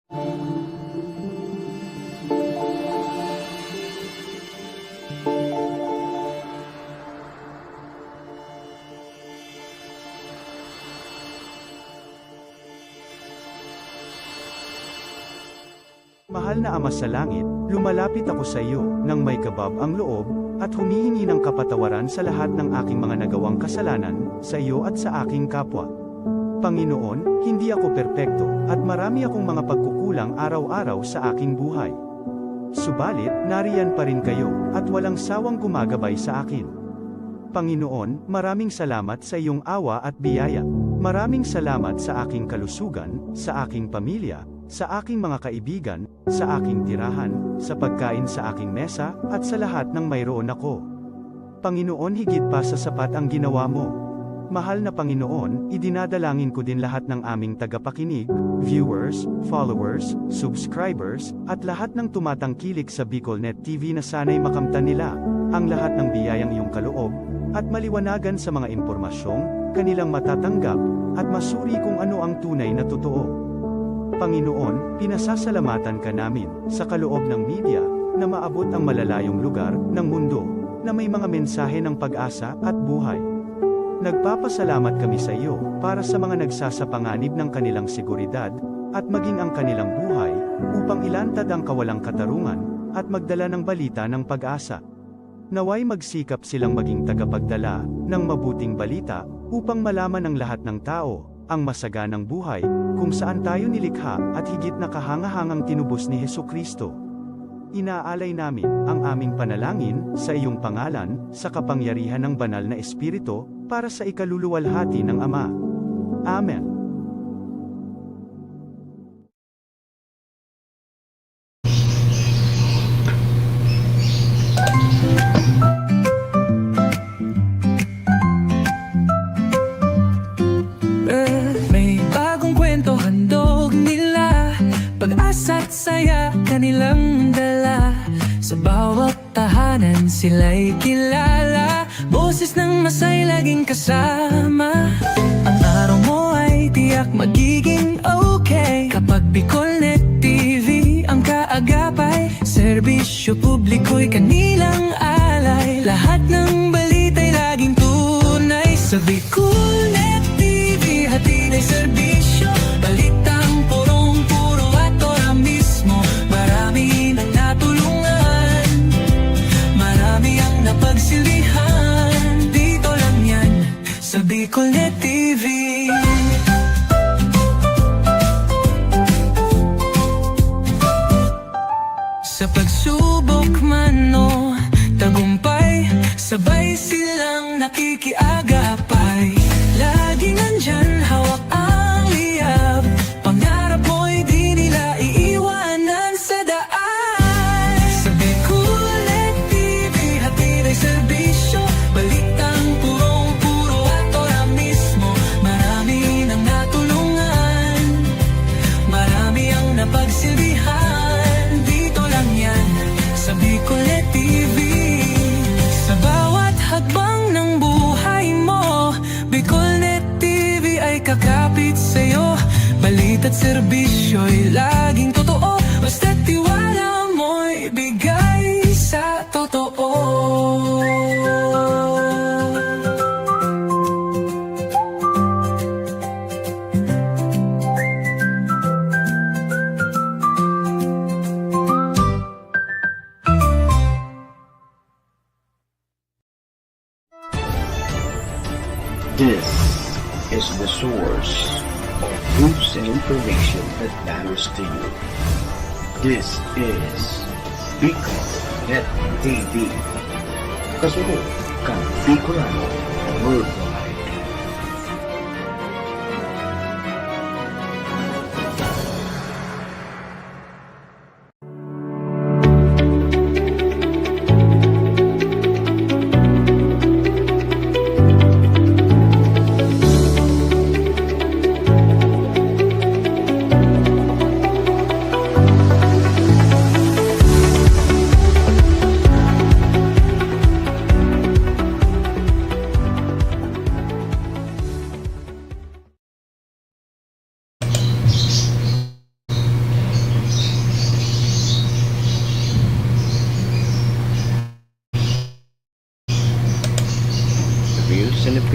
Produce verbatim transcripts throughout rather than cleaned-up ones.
Mahal na Ama sa Langit, lumalapit ako sa iyo nang may kabab ang loob, at humihingi ng kapatawaran sa lahat ng aking mga nagawang kasalanan, sa iyo at sa aking kapwa. Panginoon, hindi ako perpekto, at marami akong mga pagkukulang araw-araw sa aking buhay. Subalit, nariyan pa rin kayo, at walang sawang gumagabay sa akin. Panginoon, maraming salamat sa iyong awa at biyaya. Maraming salamat sa aking kalusugan, sa aking pamilya, sa aking mga kaibigan, sa aking tirahan, sa pagkain sa aking mesa, at sa lahat ng mayroon ako. Panginoon, higit pa sa sapat ang ginawa mo. Mahal na Panginoon, idinadalangin ko din lahat ng aming tagapakinig, viewers, followers, subscribers, at lahat ng tumatangkilik sa BicolNet T V na sana'y makamtan nila ang lahat ng biyayang iyong kaloob at maliwanagan sa mga impormasyong kanilang matatanggap at masuri kung ano ang tunay na totoo. Panginoon, pinasasalamatan ka namin sa kaloob ng media na maabot ang malalayong lugar ng mundo na may mga mensahe ng pag-asa at buhay. Nagpapasalamat kami sa iyo para sa mga nagsasapanganib ng kanilang seguridad at maging ang kanilang buhay upang ilantad ang kawalang katarungan at magdala ng balita ng pag-asa. Nawa'y magsikap silang maging tagapagdala ng mabuting balita upang malaman ng lahat ng tao ang masaganang buhay kung saan tayo nilikha at higit na kahangahangang tinubos ni Jesu-Cristo. Inaalay namin ang aming panalangin sa iyong pangalan, sa kapangyarihan ng Banal na Espiritu, para sa ikaluluwalhati ng Ama. Amen. May bagong kwento handog nila, pag-asa at saya kanilang dala. Sa bawat tahanan sila'y kilala, boses ng masay laging kasama. Ang araw mo ay tiyak magiging okay kapag BicolNet T V ang kaagapay. Serbisyo publiko'y kanilang alay, lahat ng balita'y laging tunay. Sa BicolNet T V, hatid ay serbisyo, balitang purong-puro at ora mismo. Marami nang natulungan, marami ang napagsilbihan. Dito lang yan, sa BicolNet T V. Sa pagsubok man o tagumpay, sabay silang nakikiagapay. Laging nandyan, hawak ang liyab, pangarap mo'y di nila iiwanan sa daan. Sa BicolNet T V, hatid ay serbisyo, balitang purong-puro at ora mismo. Marami nang natulungan, marami ang napagsilbihan. Dito lang yan, sa BicolNet T V. Sa bawat hakbang ng buhay mo, BicolNet T V ay kakapit sa'yo. Balita't serbisyo'y laging totoo, basta't tiwala mo'y bigay sa totoo. This is the source of news and information that matters to you. This is BicolNet T V. Kasunod kan Bicolano Worldwide.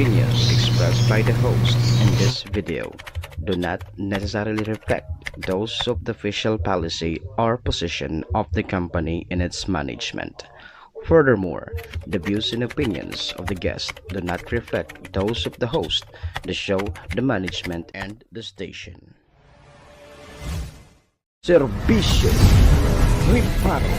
Opinions expressed by the host in this video do not necessarily reflect those of the official policy or position of the company and its management. Furthermore, the views and opinions of the guest do not reflect those of the host, the show, the management, and the station. Serbisyo, reparo.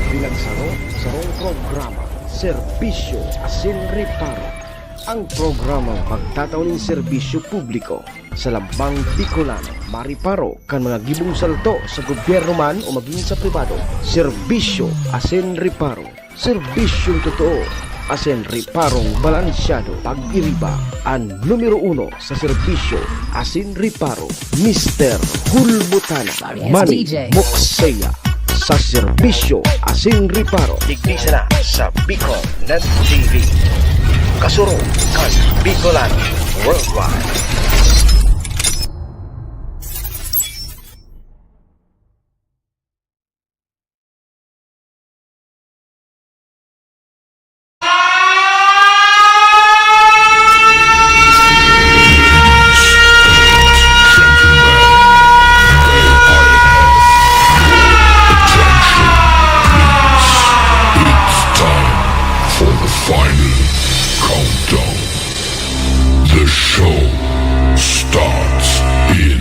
Pinagsaro, sarong programa, serbisyo asin reparo. Ang programang magtatao nin serbisyo publiko sa lambang Bicolano, mariparo kan mga gibong salto sa gobyerno man o magin sa pribado. Serbisyo asin reparo. Serbisyong totoo asin reparong balansyado. Pag-iriba, an numero uno sa serbisyo asin reparo, Mister Hulbutana, Manny Mokseya, sa serbisyo asin reparo. Digdi sana sa Bicol Net T V. Kasurog kan Bicolano Worldwide. Attention, please. It's time for the final countdown. The show starts in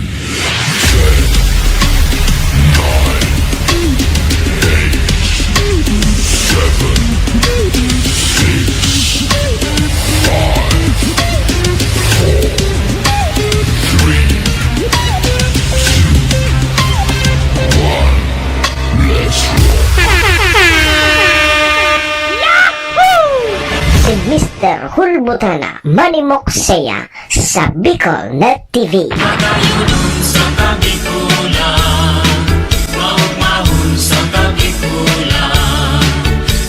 ten, nine, eight, seven, six, five, four, three, two, one. Let's rock. Si Mister Hulbutana, Manny Mokseya, sa Bicol Net T V. Matayunon sa Kabikulan, maugmahon sa Kabikulan,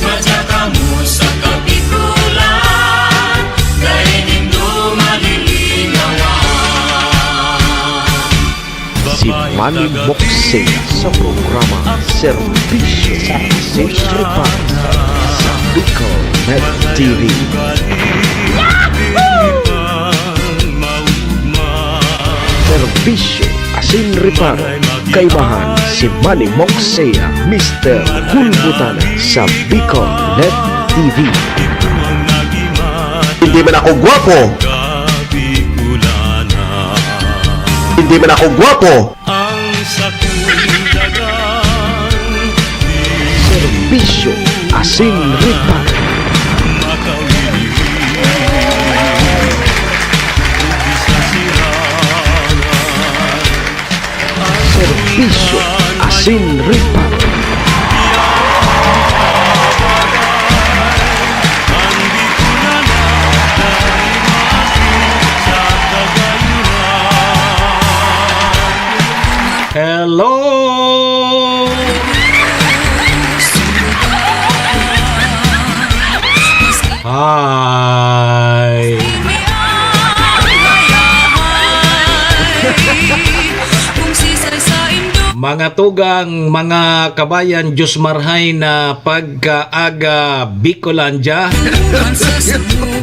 madya kamo sa Kabikulan, dai nindo malilinawan. Si Manny Mokseya sa programa Serbisyo sa Siyempre sa Bicol Net T V. Serbisyo asin reparo, kaibahan si Manny Mokseya, Mister Hulbutana sa Bicol Net T V. Hindi man ako gwapo. Hindi man ako gwapo. Serbisyo asin reparo. Serbisyo asin reparo. Hello! Hi! Mga tugang, mga kabayan, Diyos marhay na pagkaaga, Bicolandia.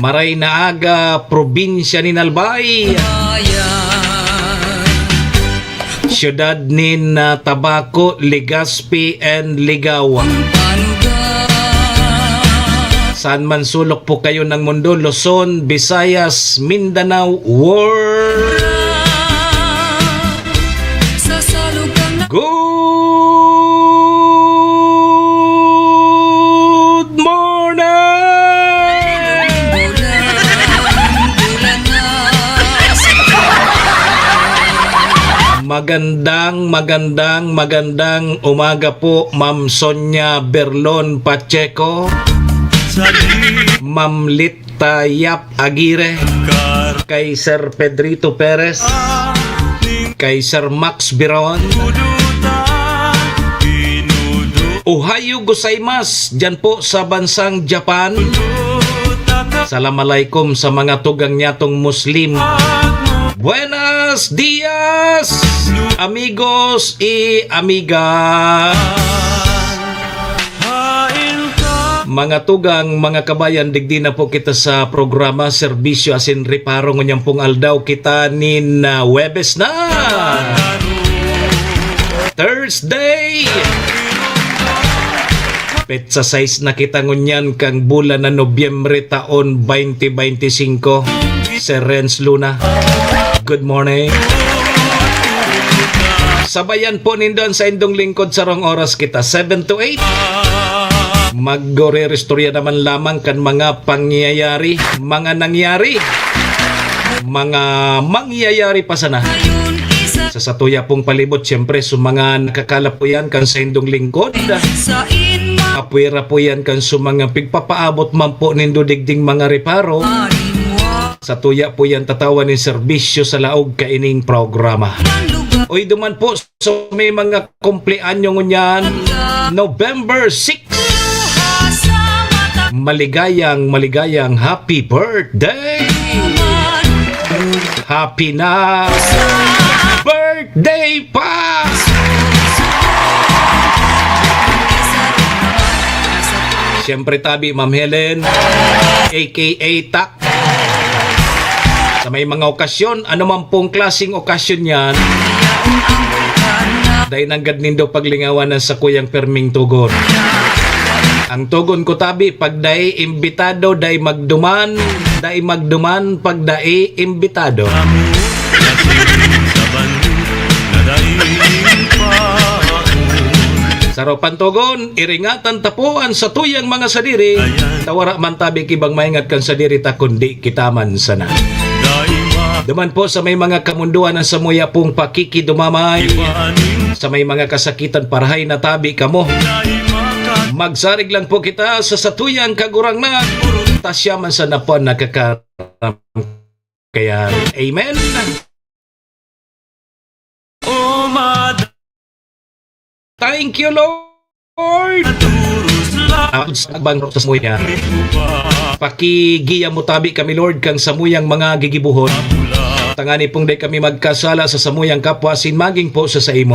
Maray na aga, probinsya nin Albay. Siyudad nin, ah, Tabaco, Legazpi, and Ligao. Saan man sulok po kayo ng mundo, Luzon, Visayas, Mindanao, world. Good morning! Magandang, magandang, magandang umaga po, Ma'am Sonia Berlon Pacheco, Ma'am Lita Yap Aguirre, kay Sir Pedrito Perez, kay Sir Max Biron. Ohayo gozaimasu, dyan po sa bansang Japan. Salam alaikum sa mga tugang nyatong Muslim. Buenos dias, amigos y amigas. Mga tugang, mga kabayan, digdi na po kita sa programa, serbisyo asin reparo. Ngunyan pong aldaw kita nin, ah, Huwebes na! Thursday! Petsa sais na kita ngunyan kang bulan na Nobyembre taon twenty twenty-five. Sir Renz Luna, good morning. Sabayan po nindo an saindong lingkod, sarong oras kita, seven to eight. Magre-restorya naman lamang kan mga pangyayari, mga nangyari, mga mangyayari pa sana. Sa satuya pong palibot, siyempre, sa mga nakakalap po yan kan saindong lingkod. Apwera po yan kan sa mga pigpapaabot man po nindo digding mga reparo. Satuya po yan tatawan nin serbisyo sa laog kaining programa. Oy, duman po sa may mga kumpleanyo ngunyan, November six. Maligayang, maligayang happy birthday! Happy na birthday pa! Siyempre tabi, Ma'am Helen, A K A Tak. Sa may mga okasyon, anuman pong klaseng okasyon yan, dai nanggad nindo paglingawan an sakuyang perming tugon. Ang tugon ko tabi, pag dai imbitado, dai magduman, dai magduman, pag dai imbitado. Saro pang tugon, iringatan ta po an satuyang mga sadiri, ta wara man tabi ki ibang maingat kan sadiri ta, kundi kita man sana. Duman po sa may mga kamundoan an samuya pong pakikidumamay, sa may mga kasakitan, parahay na tabi kamo. Magsarig lang po kita sa satuyang Kagurangnan, ta siya man sana po an nakakaram-, kaya, amen. Thank you, Lord. Ako sa agbang sa samuya. Pakigiya mo tabi kami, Lord, kang samuyang mga gigibohon. Tangani pong dai kami magkasala sa samuyang kapwa, asin magin po sa saimo.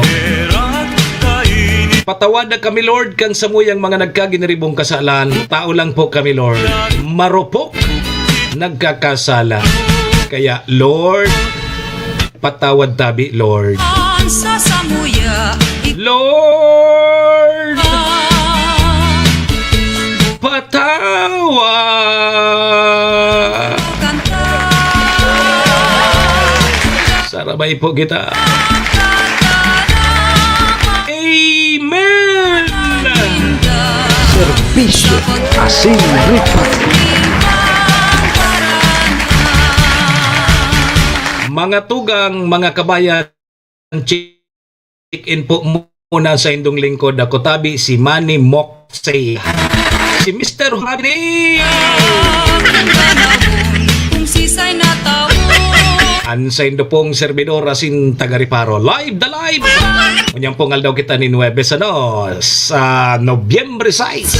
Patawada kami, Lord, kang samuyang mga nagkaginiribong kasalan. Tao lang po kami, Lord. Marupok, nagkakasala. Kaya, Lord, patawad tabi, Lord. An sa samuya, Lord, patawad. Sarabay po kita. Amen. Serbisyo asin reparo. Mga tugang, mga kabayan, check-in po muna sa indong lingkod. Ako tabi, si Manny Moxey. Si Mister Hardy. Kung sisay na tao. An saindo pong servidor asin taga-reparo. Live the live! Unyang pong aldaw kita nin Huwebes, ano, sa Nobyembre sais,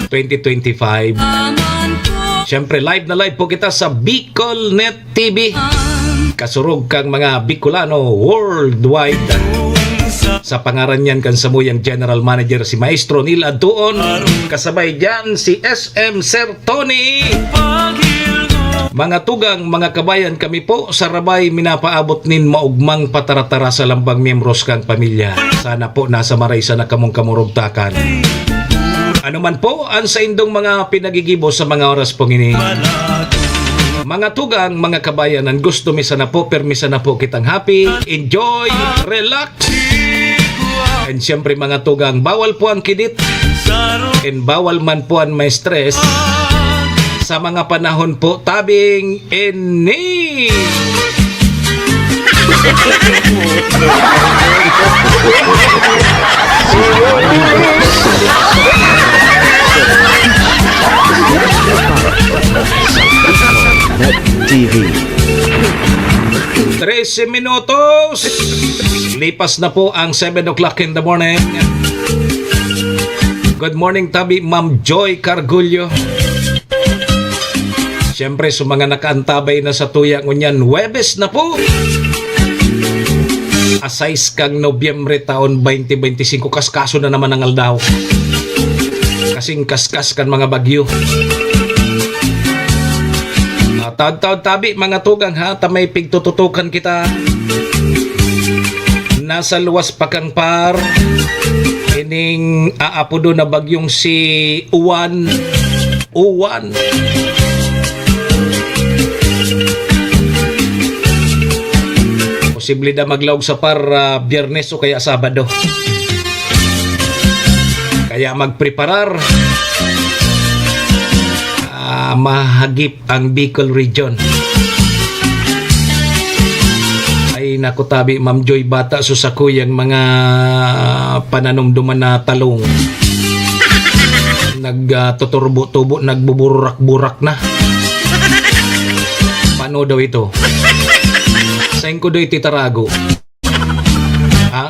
twenty twenty-five. Siyempre, live na live po kita sa Bicol Net T V. Kasurog kang mga Bicolano worldwide. Sa pangaran niyan kan samuyang General Manager, si Maestro Neil Adtuon. Kasabay diyan si S M Sir Tony. Mga tugang, mga kabayan, kami po sa Rabay minapaabot nin maugmang pataratara sa lambang miyembros kan pamilya. Sana po nasa maray sana kamong kamurugtakan. Ano man po ang saindong mga pinagigibo sa mga oras pong ini. Mga tugang, mga kabayan, an gusto mi sana po, pirmi sana po kitang happy, enjoy, relax. And siyempre, mga tugang, bawal po ang kidit. And bawal man po ang ma-stress sa mga panahon po tabing ini. Net T V. Trese minutos. Lipas na po ang seven o'clock in the morning. Good morning, tabi, Ma'am Joy Cargullo. Siyempre, sa mga nakaantabay na sa tuya ngunyan, Huwebes na po. A sais kang Nobyembre taon twenty twenty-five, kaskaso na naman ang aldaw. kasing kaskas kan mga bagyo. Ah, taod-taod tabi, mga tugang, ha, ta may pigtututukan kita. Nasa luwas pa kan par, ining aapodo na bagyong si Uwan. Uwan. Posible na maglaog sa par, ah, Biyernes o kaya Sabado. Kaya magpreparar. Ah, mahagip ang Bicol Region. Ay, naku, tabi, Ma'am Joy Bata, so sakuyang mga pananomdoman na talong. Nag, ah, tuturbo-tubo, nagbuburak-burak na. Paano daw ito? Saan ko daw iti tarago? Ha?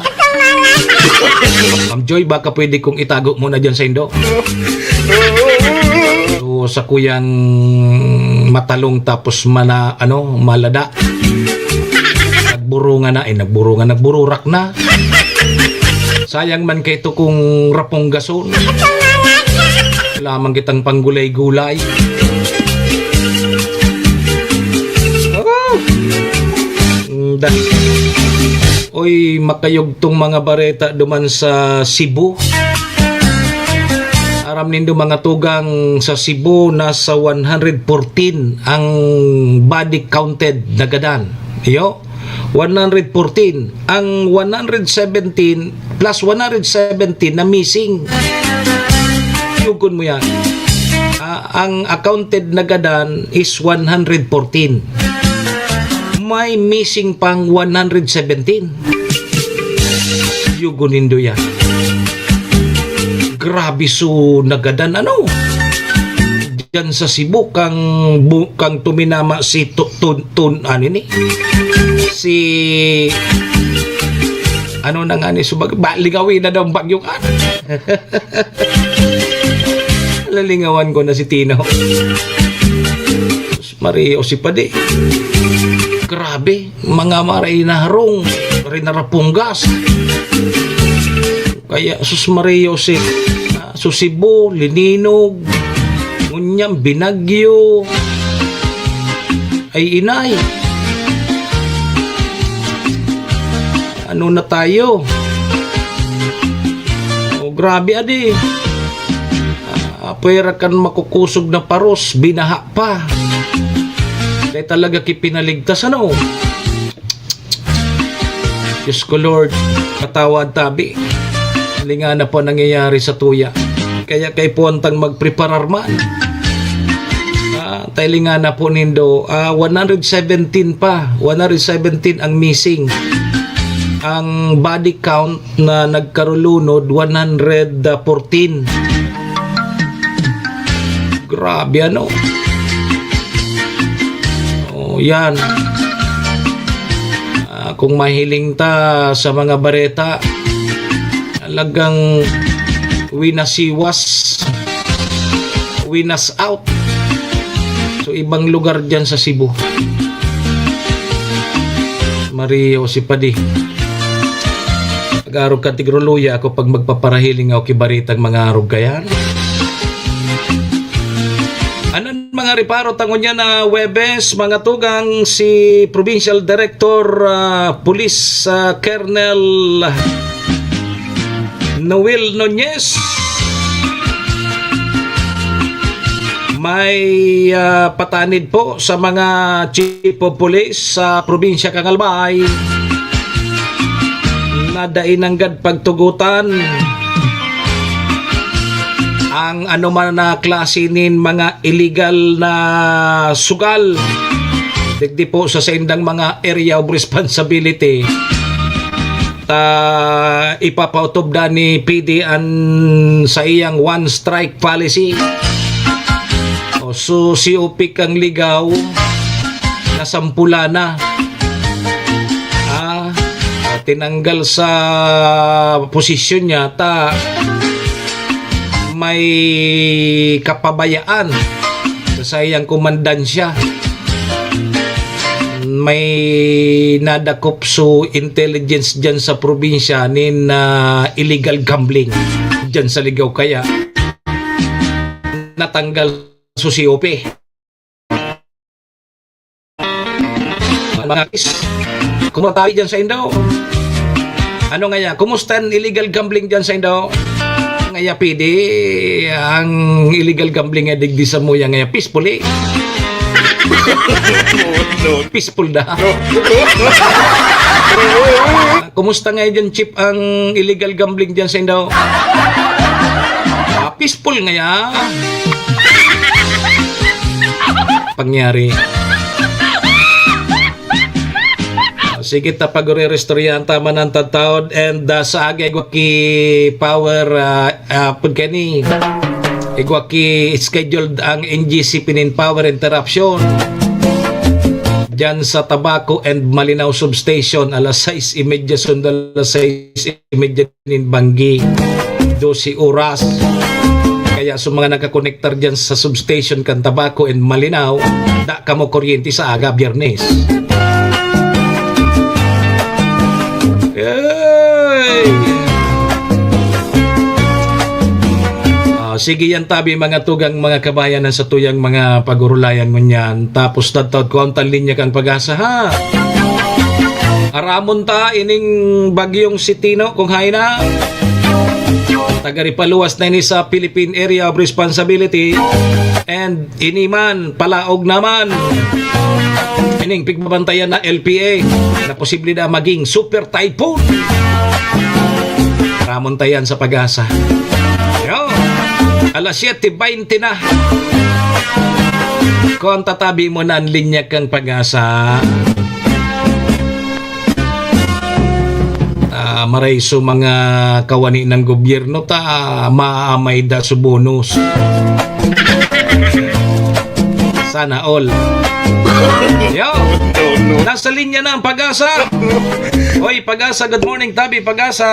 Ma'am Joy, baka pwede kong itago muna dyan sa indo. So, sakuyang matalong tapos mana-, ano, malada. Nagburungan na, eh, nagburungan, nagbururak na. Sayang man kay ito kung rapong gason. Lamang kitang panggulay-gulay. Oh! Nda. Oy, makayog tong mga bareta duman sa Cebu. Aram nindo, mga tugang, sa Cebu, nasa one hundred fourteen ang body counted na gadan. Iyo, one hundred fourteen. Ang one hundred seventeen plus one hundred seventeen na missing. Yugon mo yan. Ah, ang accounted na gadan is one hundred fourteen. May missing pang one hundred seventeen. Yugon nindo yan. Grabe, so nagadan, ano? Diyan sa Cebu, kang bu-, kang tuminama si Tu-, Tun-, Tun-, ano ni? Si, ano na nga ni, subag-, ba, lingawin na daw ang bagyo ka. Lalingawan ko na si Tino. Maria Jose pa di. Grabe, mga maray na harong, maray na rapunggas. Kaya, sus, Maria Jose, ah, susibo, lininog, ngunyan, binagyo. Ay, inay. Ano na tayo? Oh, grabe, adi. Ah, pwera kan makukusog na paros, binaha pa. Kaya talaga kipinaligtas, ano? Diyos ko, Lord, patawad tabi. Linga na po nangyayari sa tuya. Kaya kay puwantang magpreparar man. Ah, tailingan na po nindo. Ah, one hundred seventeen pa. One hundred seventeen ang missing. Ang body count na nagkarulunod, one hundred fourteen. Grabe, ano? Oh, yan. Ah, kung mahiling ta sa mga bareta, talagang winasiwas, winas out. So, ibang lugar dyan sa Cebu. Maria Jose pa di. Pag-arog ka, Tigruluya, ako pag magpaparahiling ako ki baretang mga arog kayan. Ano mga reparo ta ngunyan na Huwebes, mga tugang, si Provincial Director, ah, Police, ah, Colonel Noel Nunez. May, ah, patanid po sa mga Chief of Police sa probinsya kan Albay. Na dai nanggad pagtugotan ang anoman na klase nin mga illegal na sugal digdi po sa saindang mga area of responsibility. Ta ipapautob na ni P D an saiyang one strike policy. O, so, si Opik ang ligaw, nasampulan na. Ah, tinanggal sa posisyon niya, ta may kapabayaan sa saiyang komandansya. May nadakop so intelligence dyan sa probinsya nin, ah, illegal gambling dyan sa Ligao. Kaya natanggal sa C O P. Mga kis, kumusta tayo dyan sa Indo? Ano ngaya? Kumusta ang illegal gambling dyan sa Indo? Ngaya, pwede ang illegal gambling nga digdi sa muya ngaya peacefully. Peaceful da. Kumusta ngaya dyan, Chief, ang illegal gambling dyan sa Indo? Ah, peaceful ngaya. Pangyari. Sige ta, pag-uri-restoryahan ta man an tataod and, ah, sa aga igwa ki power, ah, ah, pud kani, igwa ki scheduled ang N G C pinin power interruption diyan sa Tabaco and Malinao substation, alas sais y media, sundo alas sais y media nin banggi, dose oras. Kaya sa mga nakakonektar diyan sa substation kan Tabaco and Malinao, da kamo kuryente sa aga, Biyernes. Hey! Ah, sige yan, tabi, mga tugang, mga kabayan, na sa tuyang mga pagurulayan ngunyan. Tapos tadtad ko ang linya kan Pag-asa, ha? Aramon ta ining bagyong si Tino, kung hain na. Tagaripaluwas na ini sa Philippine Area of Responsibility. And ini man, palaog naman. Ining pigbabantayan na L P A na posible na maging super typhoon. Aramon ta yan sa Pag-asa. Yo, alas siyete baynte na. Kung tatabi mo na ang linya kang Pag-asa, ah, maray so mga kawani ng gobyerno ta, maamay da so bonus. Sana all. Yo! Nasa linya na ang Pag-asa. Oy, Pag-asa, good morning, tabi, Pag-asa.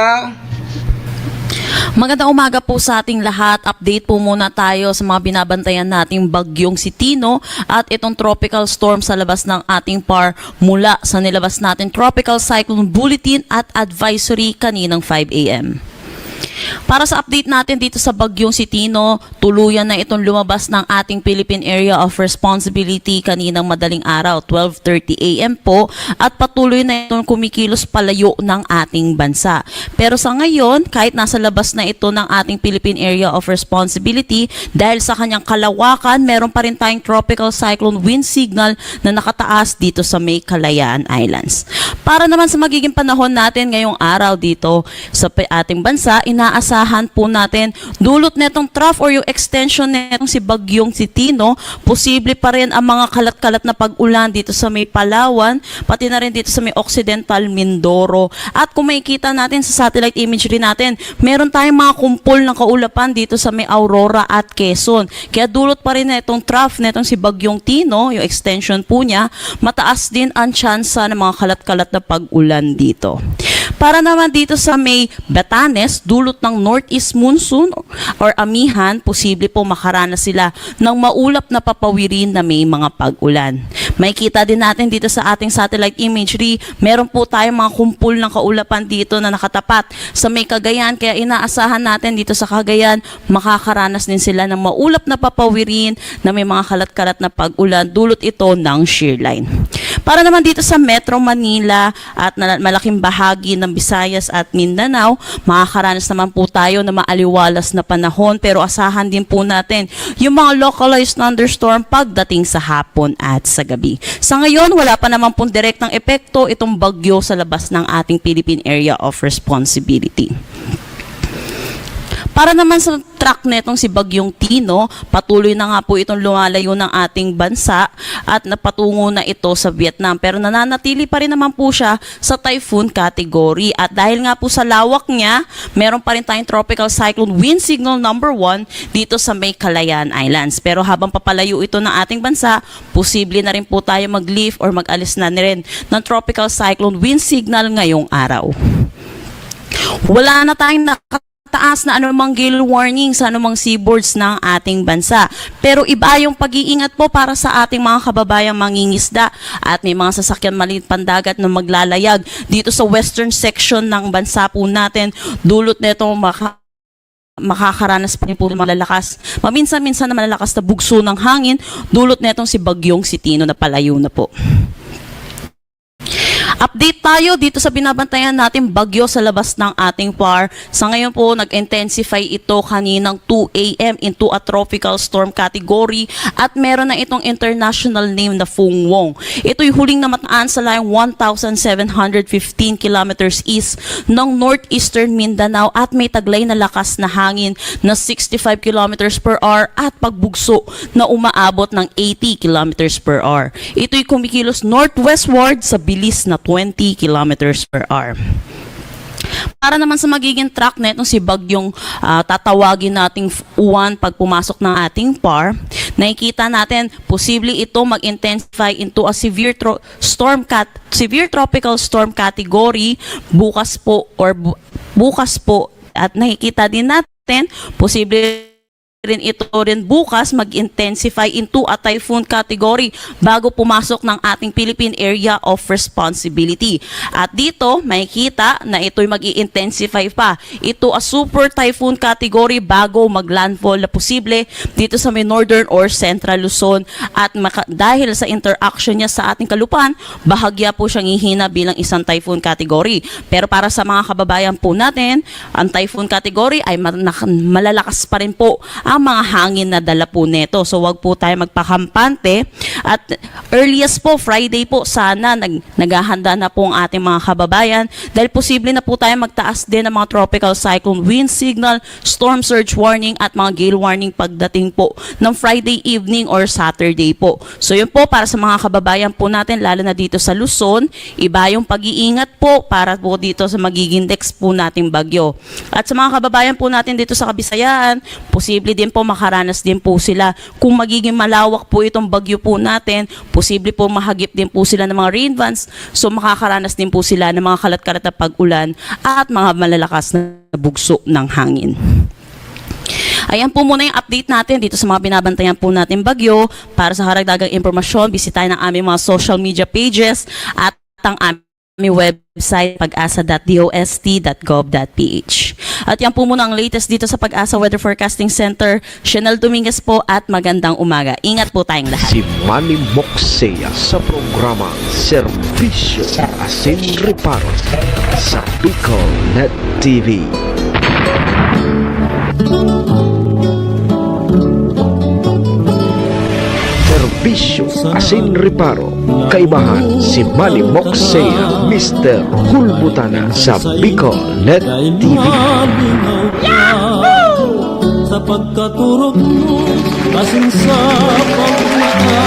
Magandang umaga po sa ating lahat. Update po muna tayo sa mga binabantayan nating bagyong si Tino at itong tropical storm sa labas ng ating par mula sa nilabas natin Tropical Cyclone Bulletin at Advisory kaninang five a m. Para sa update natin dito sa bagyong si Tino, tuluyan na itong lumabas ng ating Philippine Area of Responsibility kaninang madaling araw, twelve thirty a m po, at patuloy na itong kumikilos palayo ng ating bansa. Pero sa ngayon, kahit nasa labas na ito ng ating Philippine Area of Responsibility, dahil sa kanyang kalawakan, meron pa rin tayong tropical cyclone wind signal na nakataas dito sa may Kalayaan Islands. Para naman sa magiging panahon natin ngayong araw dito sa pe-, ating bansa, inaasahan po natin dulot netong trough or yung extension netong si Bagyong si Tino, posible pa rin ang mga kalat-kalat na pag-ulan dito sa may Palawan, pati na rin dito sa may Occidental Mindoro. At kung makikita natin sa satellite imagery natin, meron tayong mga kumpol ng kaulapan dito sa may Aurora at Quezon. Kaya dulot pa rin na itong trough na itong si Bagyong Tino, yung extension po niya, mataas din ang tsansa ng mga kalat-kalat na pag-ulan dito. Para naman dito sa may Batanes, dulot ng northeast monsoon or amihan, posible po makaranas sila ng maulap na papawirin na may mga pag-ulan. Makikita din natin dito sa ating satellite imagery, meron po tayong mga kumpol ng kaulapan dito na nakatapat sa may Cagayan, kaya inaasahan natin dito sa Cagayan, makakaranas din sila ng maulap na papawirin na may mga kalat-kalat na pag-ulan, dulot ito ng shear line. Para naman dito sa Metro Manila at na, malaking bahagi ng Visayas at Mindanao, makakaranas naman po tayo ng maaliwalas na panahon, pero asahan din po natin yung mga localized thunderstorm pagdating sa hapon at sa gabi. Sa ngayon, wala pa naman pong direktang epekto itong bagyo sa labas ng ating Philippine Area of Responsibility. Para naman sa track netong si Bagyong Tino, patuloy na nga po itong lumalayo ng ating bansa at napatungo na ito sa Vietnam. Pero nananatili pa rin naman po siya sa typhoon category. At dahil nga po sa lawak niya, meron pa rin tayong tropical cyclone wind signal number one dito sa may Kalayaan Islands. Pero habang papalayo ito ng ating bansa, posible na rin po tayo mag-lift or mag-alis na rin ng tropical cyclone wind signal ngayong araw. Wala na tayong nakataas na anumang gale warning sa anumang seaboards ng ating bansa. Pero iba yung pag-iingat po para sa ating mga kababayang mangingisda at may mga sasakyan maliit pandagat na maglalayag dito sa western section ng bansa po natin. Dulot nito maka- makakaranas pa rin po ng malalakas, maminsan-minsan na malalakas na bugso ng hangin, dulot netong si Bagyong si Tino na palayo na po. Update tayo dito sa binabantayan nating bagyo sa labas ng ating PAR. Sa ngayon po, nag-intensify ito kaninang two a m into a tropical storm category at meron na itong international name na Fung Wong. Ito'y huling namataan sa layong one thousand seven hundred fifteen kilometers east ng northeastern Mindanao at may taglay na lakas na hangin na sixty-five kilometers per hour at pagbugso na umaabot ng eighty kilometers per hour. Ito'y kumikilos northwestward sa bilis na twenty kilometers per hour. Para naman sa magiging track netong si bagyong, ah, tatawagin nating f-, uwan pag pumasok ng ating PAR, nakikita natin posible ito mag-intensify into a severe tro-, storm cat-, severe tropical storm category bukas po or bu-, bukas po, at nakikita din natin posible rin ito rin bukas mag-intensify into a typhoon category bago pumasok ng ating Philippine Area of Responsibility. At dito, makikita na ito'y mag-i-intensify pa. Ito a super typhoon category bago mag-landfall na posible dito sa may northern or central Luzon. At maka-, dahil sa interaction niya sa ating kalupaan, bahagya po siyang hihina bilang isang typhoon category. Pero para sa mga kababayan po natin, ang typhoon category ay ma-, nak-, malalakas pa rin po ang mga hangin na dala po neto. So, wag po tayo magpakampante. At earliest po, Friday po, sana nag-, naghahanda na po ang ating mga kababayan dahil posible na po tayo magtaas din ng mga tropical cyclone wind signal, storm surge warning at mga gale warning pagdating po ng Friday evening or Saturday po. So, yun po, para sa mga kababayan po natin, lalo na dito sa Luzon, iba yung pag-iingat po para po dito sa magiging next po nating bagyo. At sa mga kababayan po natin dito sa Kabisayaan, posible din po makaranas din po sila. Kung magiging malawak po itong bagyo po natin, posible po mahagip din po sila ng mga rain bands. So, makakaranas din po sila ng mga kalat-kalat na pag-ulan at mga malalakas na bugso ng hangin. Ayan po muna yung update natin dito sa mga binabantayan po natin bagyo. Para sa karagdagang impormasyon, bisitahin ang aming mga social media pages at ang aming website, pag asa dot d o s t dot gov dot p h. At yan po muna ang latest dito sa Pag-asa Weather Forecasting Center. Chanel Dominguez po at magandang umaga. Ingat po tayong lahat. Si Manny Moxea sa programa Serbisyo Asin Reparo sa Bicol Net T V. Serbisyo Asin Reparo, kaibahan si Manny Moxea, Mister Hulbutana sa Bicol Net T V. Sa pagkaturog mo, asin sa pagmata.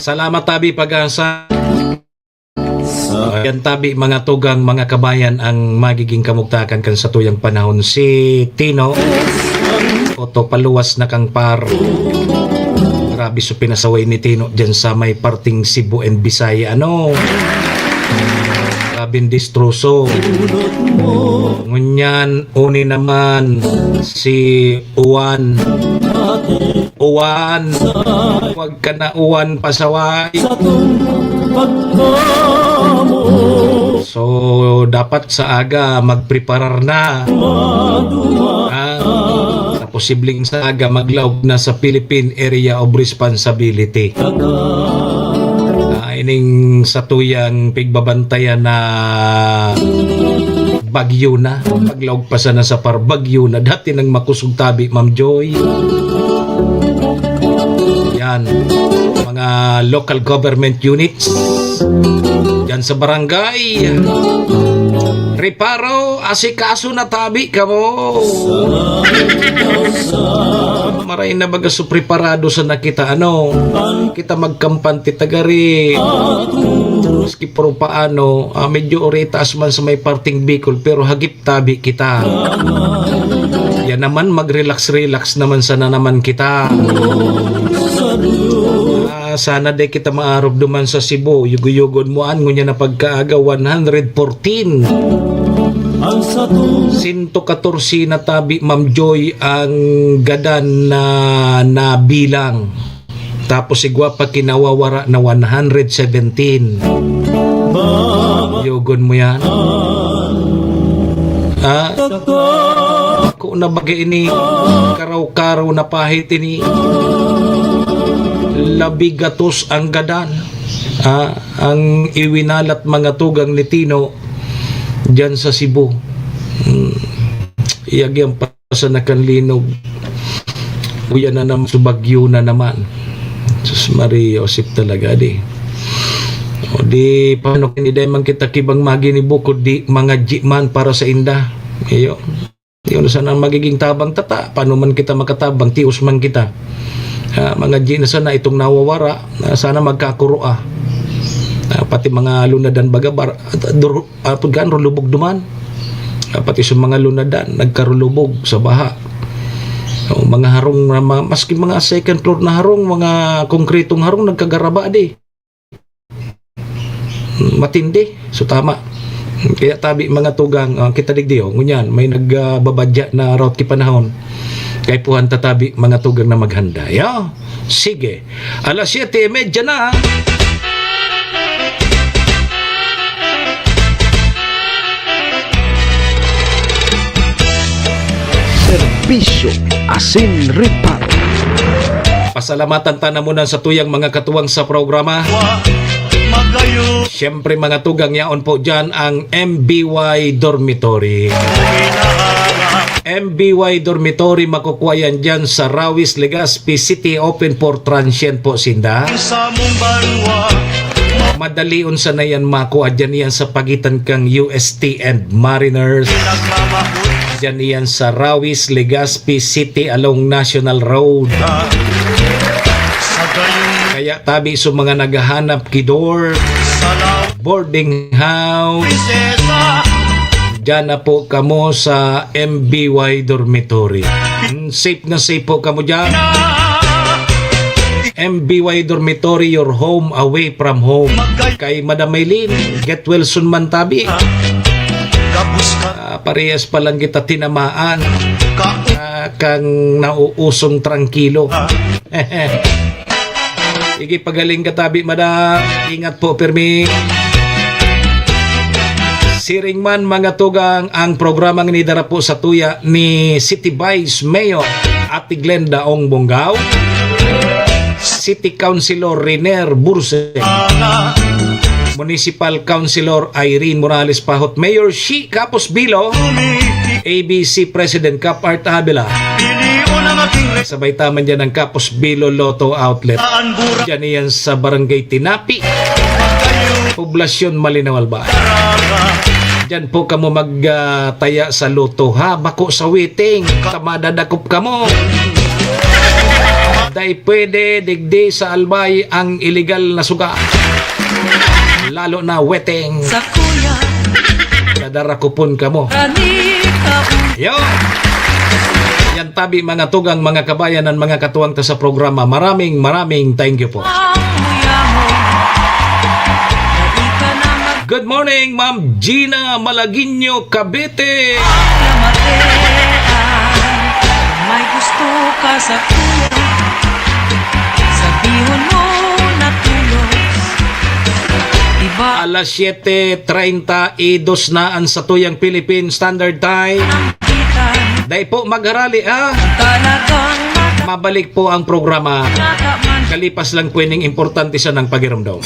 Salamat, Tabi Pag-asa. Yan, Tabi, mga tugang, mga kabayan, ang magiging kamugtakan kan satuyang panahon. Si Tino, oto, paluwas na kang PAR. Grabe so pinasaway ni Tino dyan sa may parting Cebu and Bisaya. Ano? Grabing distroso. Ngunyan, uni naman si Uwan. Uwan. Wag ka na, Uwan, pasaway. So, dapat sa aga magpreparar na. Ah, sa posibleng sa aga maglaog na sa Philippine Area of Responsibility. Ah, ining satuyang pigbabantayan na bagyo na. Paglaog pa sana sa PAR, bagyo na. Dati nang makusog, Tabi, Ma'am Joy. Yan. Mga local government units. Yan sa barangay. Reparo, asikaso na, Tabi, kamo. Maray na baga so preparado sana kita, ano? Kita magkampante tagari. Maski pero paano, ah, medyo oritaas man sa may parting Bicol, pero hagip tabi kita. Yan naman, mag-relax-relax naman sana naman kita. Ah, sana di kita maarog duman sa Cebu. Yugo-yugon mo, an, ngunyan na pagkaaga, one hundred fourteen. Sinto katorse na tabi, Ma'am Joy, ang gadan na nabilang. Tapos igwa pa kinawawara na one hundred seventeen. Yogon mo yan. Ha? Ako na baga ini, karaw-karaw na pahit ini. Labi gatos ang gadan. Ha? Ang iwinalat mga tugang ni Tino diyan sa Cebu. Hmm. Iyagi ang sa nakanlinog. Uya na naman, subagyo na naman. Sus, Maria Josep talaga, di. O di, paano kini, di man kita kibang maginibo, kundi mga di man para sa inda. Iyo. Yun sana ang magiging tabang tata. Paano man kita makatabang? Tios man kita. Ah, mga di na sana itong nawawara, na sana magkakuro, ah. Ah, pati mga lunadan bagabar, dur-, ah, pagkaan rulubog duman. Ah, pati sa mga lunadan, nagkarulubog sa baha. O, mga harong na ma-, maski mga second floor na harong, mga konkretong harong, nagkagaraba di. Matindi. So, tama. Kaya tabi, mga tugang, ah, kita digdi, oh, ngunyan, may nagbabadya na route ki panahon. Kaipuhan ta tabi, mga tugang, na maghanda. Yo, sige. Alas siyete y medya na. Serbisyo asin reparo. Pasalamatan ta na muna sa tuyang mga katuwang sa programa. Siyempre, mga tugang, yaon po dyan ang M B Y Dormitory. M B Y Dormitory, makukuha yan dyan sa Rawis, Legazpi City, open for transient po sinda. Madalion sana yan makuha dyan, yan sa pagitan kang U S T and Mariners. Dyan iyan sa Rawis, Legazpi City along National Road. Kaya tabi sa mga naghahanap ki dorm, boarding house, dyan na po kamo sa M B Y Dormitory. Hmm, safe na safe po kamo dyan. M B Y Dormitory, your home away from home. Kay Madam Maylin, get well soon man tabi. Ah, parehas pa lang kita tinamaan. Ah, kang nauusong trangkilo. Sige, pagaling ka tabi, madam. Ingat po, pirmi. Siring man, mga tugang, ang programang inidara po sa tuya ni City Vice Mayor Ate Glenda Ong Bongao, City Councilor Riner Burse, Municipal Councilor Irene Morales Pahot, Mayor Shi Capos Bilo, A B C President Cap Art Avila. Sabay taman dyan ang Capos Bilo Lotto Outlet. Dyan iyan sa Barangay Tinapi, Poblasyon Malinao, Albay. Diyan po kamo mag, ah, taya sa lotto, ha? Bako sa waiting. Tamadadakop kamo. Dai pwede digdi sa Albay ang illegal na suga. Lalo na waiting. Sa kuya. Dadarakopon kamo. Kani ka Yo! Yan tabi, mga tugang, mga kabayan, ang mga katuwang ta sa programa. Maraming, maraming thank you po. Good morning, Ma'am Gina Malagueño, Cavite. May gusto ka sa kuya, sabihon mo na tulos. Iba Alas siyete treinta y dos na ang satuyang Philippine Standard Time. Dai po magharali, ha? Mabalik po ang programa. Kalipas lang po ining importante sanang pagiromdom.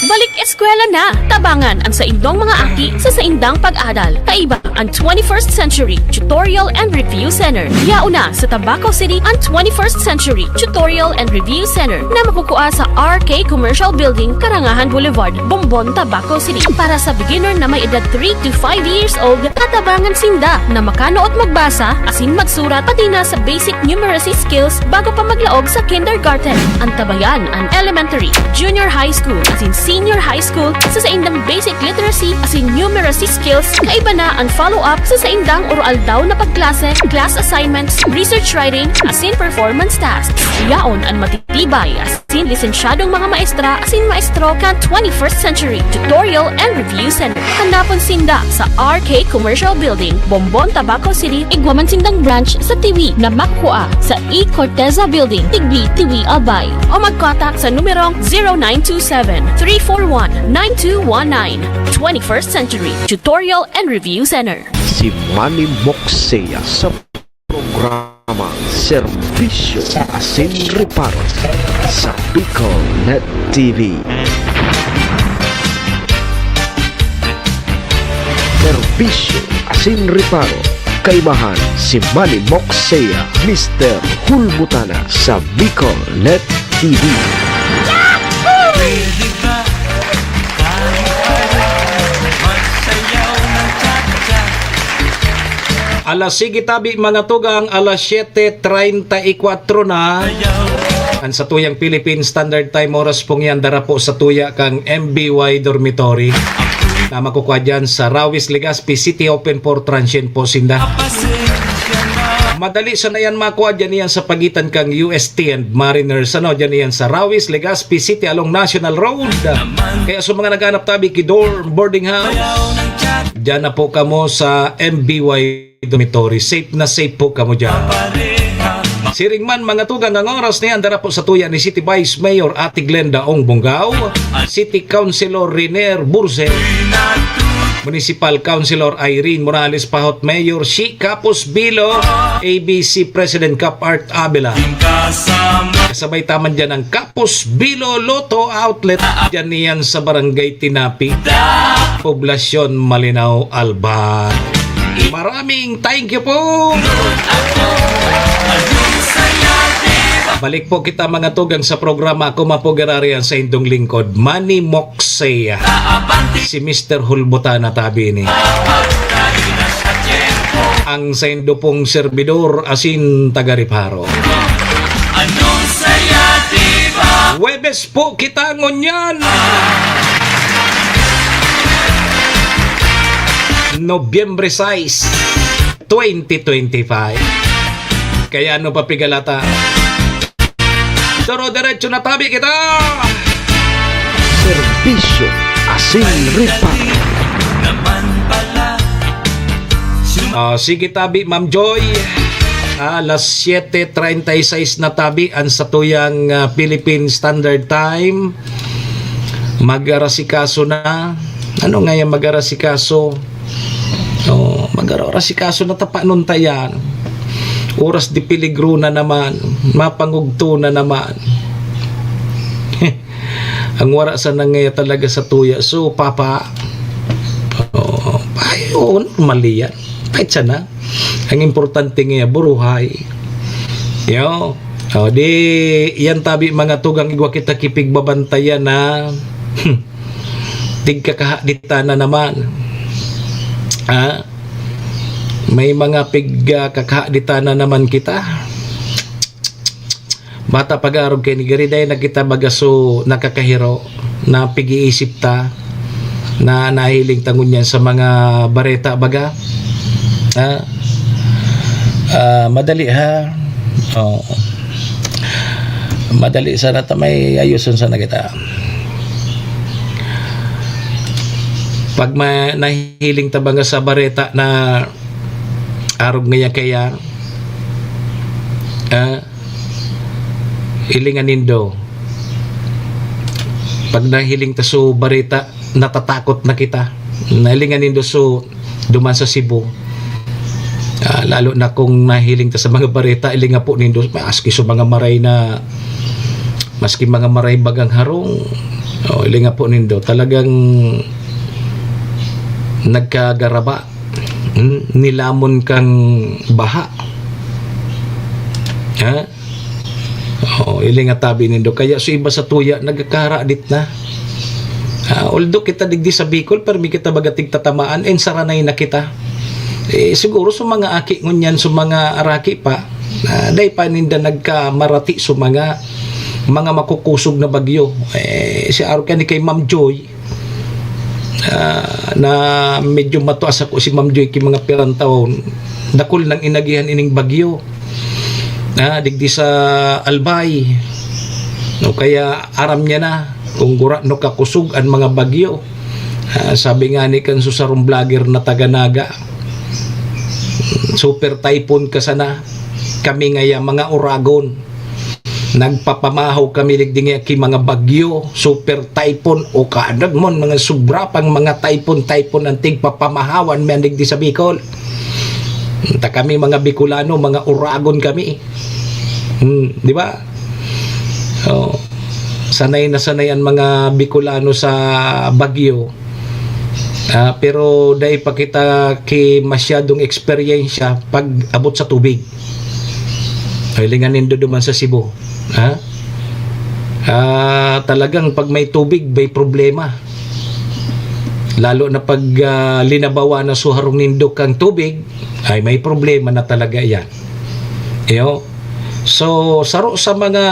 Balik eskwela na! Tabangan ang saindong mga aki sa saindang pag-adal. Kaiba ang twenty-first Century Tutorial and Review Center. Yaon na sa Tabaco City ang twenty-first Century Tutorial and Review Center na makukua sa R K Commercial Building, Karangahan Boulevard, Bombon, Tabaco City. Para sa beginner na may edad three to five years old, tatabangan sinda na makanood magbasa asin magsurat, pati na sa basic numeracy skills bago pa maglaog sa kindergarten. Antabayan an elementary, junior high school, asin senior high school sa saindang basic literacy asin numeracy skills. Kaiba na an follow-up sa saindang oro-aldaw na pagklase, class assignments, research writing, asin performance tasks. Yaon an matitibay asin lisensyadong mga maestra asin maestro kan twenty-first Century Tutorial and Review Center. Hanapon sinda sa R K Commercial Building, Bombon, Tabaco City, igwa man sindang branch sa Tiwi na makukua sa E Corteza Building, Tigbi, Tiwi, Albay. O mag-contact sa numerong zero nine two seven, three four one nine two one nine. Twenty-first Century Tutorial and Review Center. Si Manny Moksea sa programang Serbisyo Asin Reparo sa Bicol Net T V. Serbisyo Asin Reparo, kaimahan si Manny Moksea, Mister Hulbutana sa Bicol Net T V. Alas sige tabi, mga tugang, alas siyete treinta y cuatro na. Ang sa tuyang Philippine Standard Time, oras pong yan, dara po sa tuya kang M B Y Dormitory na makukuha dyan sa Rawis, Legazpi City, open for transient po sinda. Madali sa na yan makuha dyan yan sa pagitan kang U S T and Mariners. Ano, dyan yan sa Rawis, Legazpi City along National Road. Kaya sa mga naghanap tabi ki dorm, boarding house, dyan na po kamo sa M B Y Dormitory. Safe na safe po kamo dyan. Siring man, mga tugang, ang oras na yan, dara po sa tuya ni City Vice Mayor Ate Glenda Ong Bongao, City Councilor Riner Burse, Municipal Councilor Irene Morales Pahot, Mayor Shi Kapos Bilo, A B C President Cap Art Abela. Kasabay taman dyan ang Kapos Bilo Lotto Outlet. Dyan niyan sa Barangay Tinapi, Poblacion Malinao, Alba. Maraming thank you po. Balik po kita, mga tugang, sa programa. Ako man po, giraray an saindong lingkod, Manny Moksea, si Mister Hulbutana tabi ini. Ang saindo pong serbidor asin taga-Reparo. Huwebes po kita ngunyan, Nobyembre sais, twenty twenty-five. Kaya ano pa pigalata? Doro-derecho na tabi kita! Serbisyo asin reparo. Ah, sige tabi, Ma'am Joy. Ah, alas siyete treinta y seis na tabi an satuyang, ah, Philippine Standard Time. Mag-arasikaso na. Ano nga yan, mag-arasikaso? Oh, mag-arasikaso na, tapanon ta yan. Oras de peligro na naman. Mapangugto na naman. Ang wara sana ngaya talaga sa tuya. So, papa, oh, ay, oo, normal yan. Kahit sana. Ang importante ngaya, buruhay. Yo. O, di, yan tabi, mga tugang, igwa kita kipigbabantayan na, hmm, tigkakahaditan na naman. Ha? May mga pigkakahaditan na naman kita. Bata pag-arog kay ni Gariday na kita baga so nakakahiro na pig-iisip ta na nahiling ta ngunyan sa mga bareta baga. Ha? Ah, madali ha. Oh. Madali sana ta may ayuson sana kita. Pag ma-, nahiling ta baga sa bareta na arog ngaya kaya, ah, hilingan nindo. Pag nahiling ta so bareta, natatakot na kita. Nahilingan nindo so duman sa Cebu. Ah, lalo na kung nahiling ta sa mga bareta, ilinga po nindo, maski so mga maray na, maski mga maray bagang harong, oh, ilinga po nindo. Talagang nagkagaraba. Hmm, nilamon kang baha. Ha? Oo, ilinga tabi nindo. Kaya so iba sa tuya, nagkakaradit na. Ah, although kita digdi sa Bicol, pero may kita baga tigtatamaan, and saranay na kita. Eh, siguro sa mga aki ngunyan, sa mga araki pa, ah, dai pa ninda nagkamarati sa mga, mga makukusog na bagyo. Eh, si Aro kani kay Ma'am Joy, ah, na medyo matuas ako si Ma'am Joy ki mga pirang taon, dakul nang inagihan ining bagyo. Ah, digdi sa Albay. No, kaya aram niya na kung gurano kakusog an mga bagyo. Ah, sabi nga ni kan susarong vlogger na taga Naga, "Super typhoon ka sana. Kami ngaya, mga uragon." Nagpapamahaw kami digdi nga ki mga bagyo, super typhoon, o kaanad mon, mga sobra pang mga typhoon, typhoon ang tigpapamahawan mi digdi sa Bicol. Ta kami mga Bicolano, mga uragon kami. Hmm, di ba? Oh, sanay na sanay ang mga Bicolano sa bagyo. Ah, pero dai pa kita ki masyadong eksperyensya pag abot sa tubig. Hilingan nindo duman sa Cebu. Ha? Ah, talagang pag may tubig, may problema. Lalo na pag, ah, linabawan na sa harong nindo kang tubig, ay may problema na talaga yan. Iyo. So, saro sa mga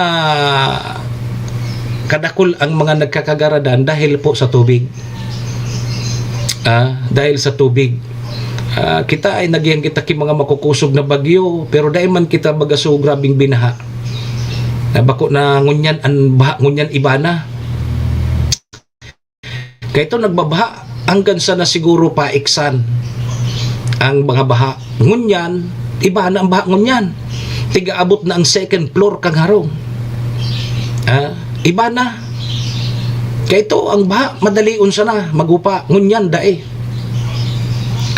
kadakul ang mga nagkakagaradan dahil po sa tubig. Ah, dahil sa tubig. Ah, kita ay nagyan kita ki mga makukusog na bagyo, pero dai man kita baga so grabing binaha. Na bako na ngunyan an baha, ngunyan iba na. Kaya ito nagbabaha hanggang sa na siguro paiksan ang mga baha. Ngunyan, iba na ang baha ngunyan. Tigaabot na ang second floor kang harong. Ah, iba na. Kaya ito, ang baha, madalion sana, magupa. Ngunyan, dai.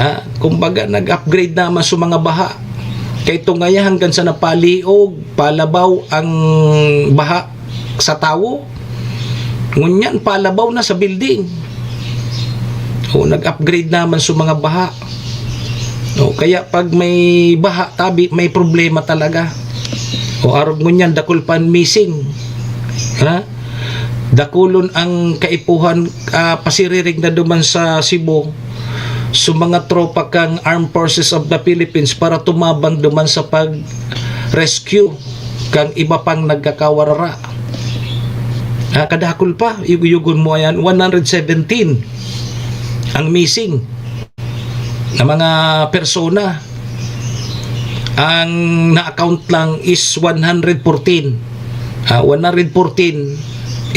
Ah, kumbaga, nag-upgrade naman sa mga baha. Kaya ito ngaya hanggang sa napaliog, palabaw ang baha sa tawo. Ngunyan, palabaw na sa building. O, nag-upgrade naman sa mga baha. O, kaya pag may baha, tabi, may problema talaga. O, arog ngunyan, dakul pa an missing. Ha? Dakulon ang kaipuhan, ah, pasiririg na duman sa Cebu. So, mga tropa kang Armed Forces of the Philippines para tumabang duman sa pag-rescue kang iba pang nagkakawarara. Ah, kadakul pa, yugo-yugon mo yan, one hundred seventeen ang missing na mga persona. Ang na-account lang is one hundred fourteen. Ah, one hundred fourteen,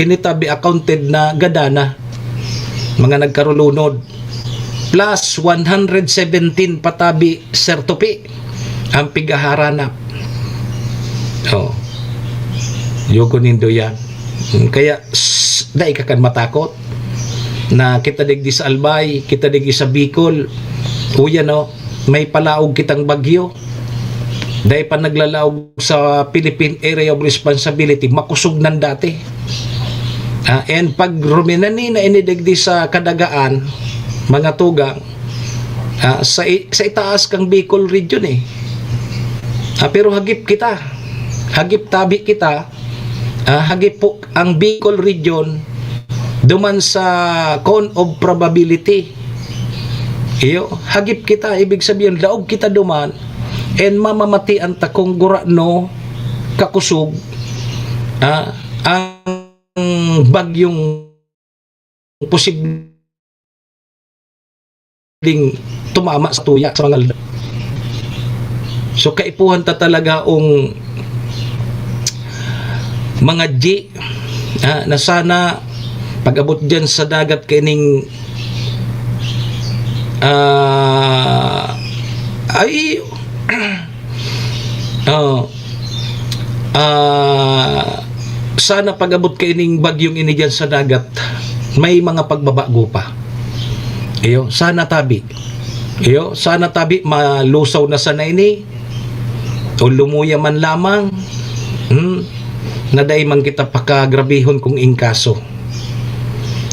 ini tabi accounted na gada na. Mga nagkarulunod. Plus one hundred seventeen patabi sertopi ang pigaharanap. Oh. Yugo nindo yan. Kaya, s-, dai ka kan matakot na kita digdi sa Albay, kita digdi sa Bicol. Uya, no? May palaog kitang bagyo. Dai pa naglalaog sa Philippine Area of Responsibility, makosog nan dati. Ah, and pag ruminani na ini digdi sa Kadagaan, mga tugang, ah, sa i-, sa itaas kang Bicol Region eh. Ah, pero hagip kita. Hagip tabi kita. Ah, hagip po ang Bicol Region duman sa cone of probability. Iyo, hagip kita, ibig sabihin, laog kita duman, and mamamatian ta kung gurano kakosog, ah, ang bagyong posibleng tumama sa tuya sa mga aldaw. So, kaipuhan ta talaga ang mga G, ah, na sana pag-abot dyan sa dagat kaining, ah, ay, oh, ah, sana pag-abot kaining bagyong ini dyan sa dagat, may mga pagbabago pa. Iyo, sana tabi. Iyo, sana tabi malusaw na sana ini. O lumuya man lamang. Hmm? Na dai man kita pakagrabihon kung ingkaso.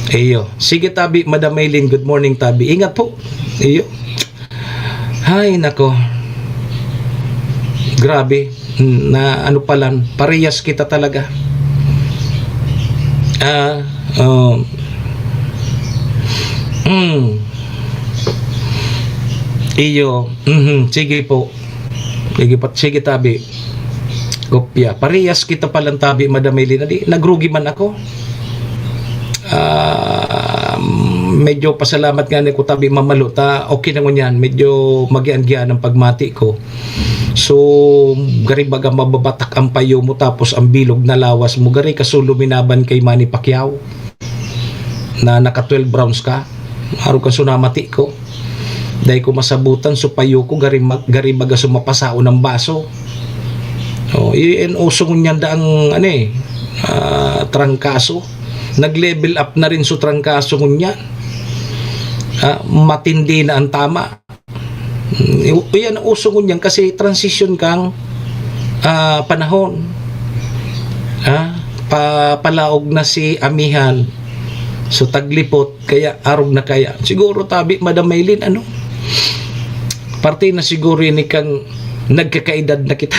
Iyo. Sige tabi, Madam Maylin. Good morning, tabi. Ingat po. Iyo. Hay, nako. Grabe. Hmm, na ano palan, parehas kita talaga. Ah, um, mm. Iyo, mhm, sige po. Sige pa, sige tabi. Kopya. Parehas kita palan tabi, Madam Maylin. Di, nagrugi man ako. Ah, medyo pasalamat nga ni ko tabi mamalo ta, okay na ngunyan. Medyo magian-gian ang pagmati ko. So, gari baga mababatak ang payo mo tapos ang bilog na lawas mo. Gari ka so luminaban kay Manny Pacquiao na naka twelve rounds ka. Arog ka so namati ko. Dai ko masabutan, so payo ko, gari mag-, gari baga so mapasaon ang baso. Oh, iyan uso ngunyan daang, ano eh, ah, trangkaso. Nag-level up na rin so trangkaso ngunyan. Ah, matindi na ang tama. Mm, i-, iyan ang uso ngunyan kasi transition kang, ah, panahon. Ah, pa-, palaog na si amihan. So, taglipot, kaya arog na kaya. Siguro tabi, Madam Maylin, ano? Parte na siguro ini kang nagkakaedad na kita.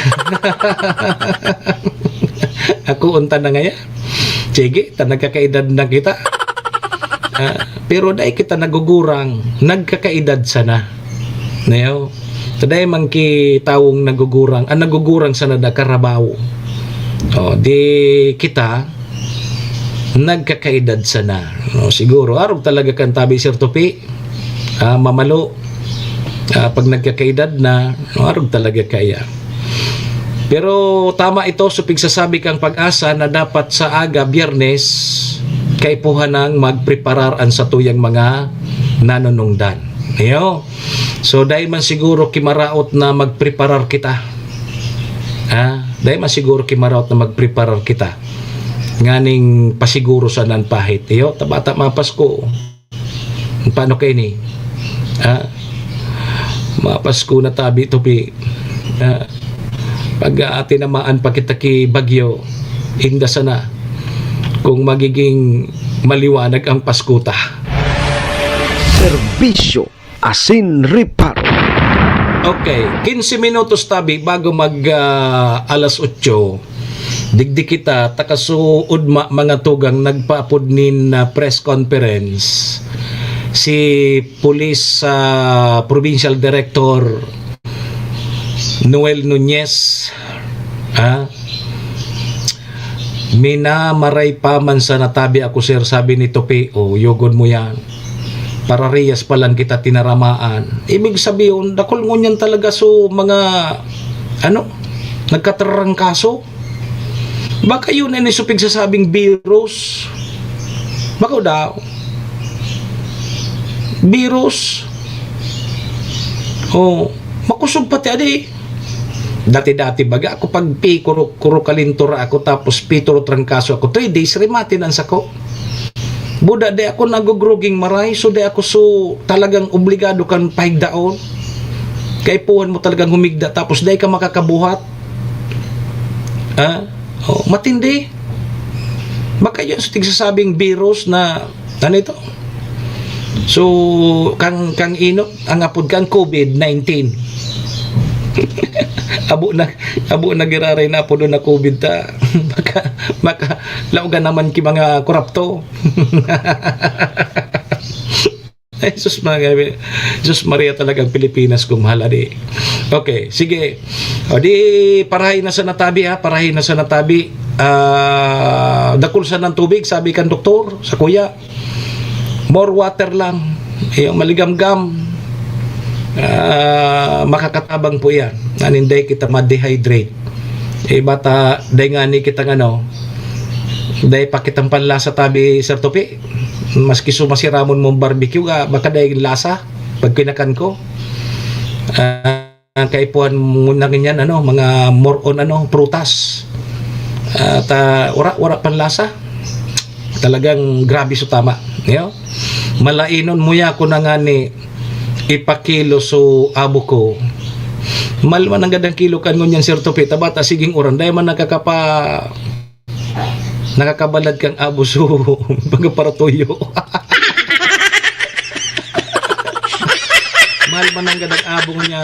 Ako unta na ngaya. Sige, ta nagkakaedad na kita. Ah, pero dai kita nagugurang, nagkakaedad sana. Nayo? Ta dai man ki tawong nagugurang. Ang nagugurang sana da karabaw. Oh, di kita, nagkakaedad sana. No, siguro, arog talaga kan tabi, Sir Tupi. Ah, mamalo. Ah, pag nagkakaedad na, no, arog talaga kaya. Pero tama ito sa pigsasabi kang Pag-asa na dapat sa aga, Biyernes, kaipuhan nang magpreparar ang satuyang mga nanunungdan. Iyo. So, dai man siguro kimaraot na magpreparar kita. Ha? Dai man siguro kimaraot na magpreparar kita. Nganing pasiguro sa nan pahit. Iyo, ta bata mapasko. Paano kaini? Ha? Mapasko na tabi, Tupi. Ha? Pag, ah, tinamaan pa kita ki bagyo, inda sana kung magiging maliwanag ang Pasko ta. Serbisyo asin reparo. Okay, quince minutos tabi bago mag, ah, alas otso. Digdi kita, takasuod ma-, mga tugang nagpaapod nin, ah, press conference. Si Police, ah, Provincial Director Noel Nunez, ah, "Minamaray pa man sana tabi ako, sir," sabi ni Tupi. "O, yugod mo yan. Parariyas pa lang kita tinaramaan." Ibig sabihin, dakul ngunyan talaga so mga, ano, nagkatrarangkaso. Baka yun ang isupig sasabing virus. Baka daw. Virus. Oh, makusog pati adi. Dati-dati baga ako pag pi-, kuro-, kuro kalintura ako tapos pituro trangkaso ako, three days, remate na ang sako. Buda, di ako naguguruging maray, so di ako so talagang obligado kan pahigdaon. Kaipuhan mo talagang humigda tapos di ka makakabuhat. Ah, oh, matindi. Baka yun sa tigsasabing virus na, ano ito? So, kang, kang inot, ang apod kang covid nineteen. Abo na, abo na giraray na apod na covid ta. Baka, baka, laugan naman ki mga korapto. Ay, sus, mga gabi. Sus Maria, talagang Pilipinas kung mahal, adi. Okay, sige. O di, parahay na sa natabi, ha? Parahay na sa natabi. Ah, dakul sa ng tubig, sabi kan doktor, sa kuya. More water lang. Yung maligamgam. Ah, makakatabang po yan. Naninday kita ma-dehydrate. Eh, bata, day nga ni kitang ano, day pa kitang panlasa tabi, Sir Tupi. Maski sumasiramon mong barbecue, ah, baka day lasa, pag kinakan ko. Ah, ang kaipuhan mo na ganyan, ano, mga more on, ano, prutas. At, ah, wala, wala panlasa. Talagang grabe so tama. Yo? Malainon mo ya ko na nga ni ipakilo so abo ko. Mal man ang gadang kilo kan ngunyan, Sir Tupi, ta bata, siging uran, dahil man nakakapa-, nakakabalad kang abo so pagparatuyo. Mal man ang gadang abo niya.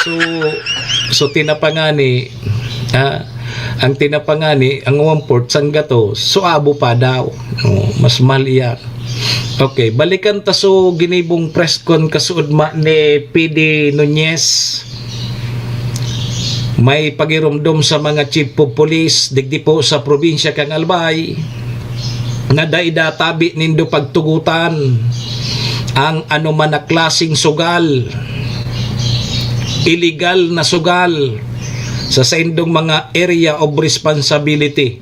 So, so tinapa ngani, ha? Ang tinapa ngani, ang one fourth, sanggatos. So, abo pa daw. Oh, mas mahal iyan. Okay, balikan ta so ginibong press con kasuodma ni P D Nunez. May pagirumdom sa mga chief of police digdi po sa probinsya kan Albay na dai da tabi nindo pagtugotan ang anoman na klaseng sugal, illegal na sugal, sa saindong mga area of responsibility.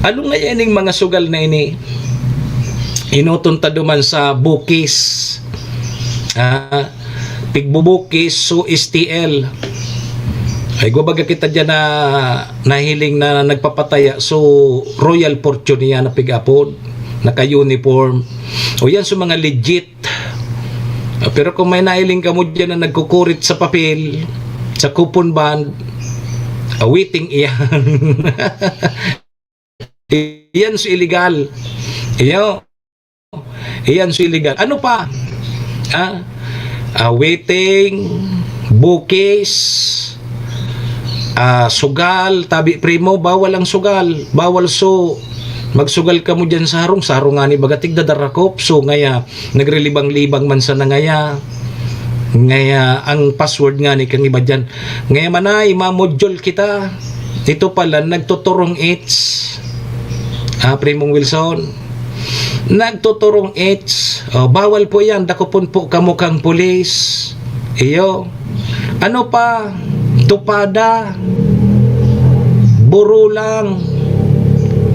Ano nga yan yung mga sugal na ini? Inuton ta duman sa bukis. Ah, Pigbubukis, so S T L. Ay, gubaga kita dyan na nahiling na nagpapataya, so Royal Fortune niya na pig-apod, naka-uniform. O yan, so mga legit. Ah, pero kung may nahiling kamo dyan na nagkukurit sa papel, sa coupon bond, ah, waiting iyan. Iyan so illegal. Iyo. Iyan so illegal. Ano pa? Ah, ah, waiting, bukis, ah, sugal, tabi primo, bawal ang sugal. Bawal so, magsugal kamo dyan sa harong. Sa harong nga ni baga tigdadarakop. So, ngaya, nagrelibang-libang man sana ngaya. Ngaya, ang password nga ni kang iba dyan. Ngaya manay, ma-module kita. Ito pala, nagtuturong its. Ah, Primong Wilson. Nagtuturong its. Oh, bawal po yan. Dakopon po kamo kang pulis. Iyo. Ano pa? Tupada. Burulang.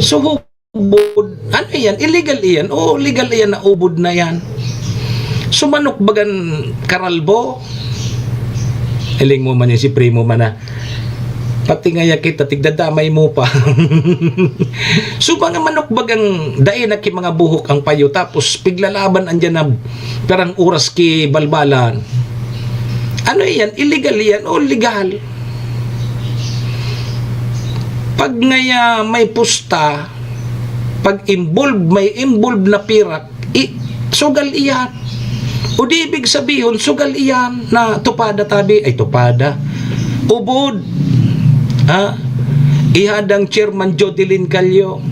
Suhubod. Ano yan? Illegal iyan? Oo, legal iyan na ubod na yan. Sumanok bagan karalbo? Iling mo man yan si Primo man na. Pati ngaya kita, tigdadamay mo pa. So, mga manok bagang dai na ki mga buhok ang payo, tapos piglalaban andyan na perang oras ki balbalan. Ano iyan? Illegal iyan o legal? Pag ngaya may pusta, pag involved, may involved na pirak, i-, sugal iyan. O di ibig sabihon, sugal iyan na tupada tabi, ay tupada. Ubod. Ha? Ihadang Chairman Jodelin Callo.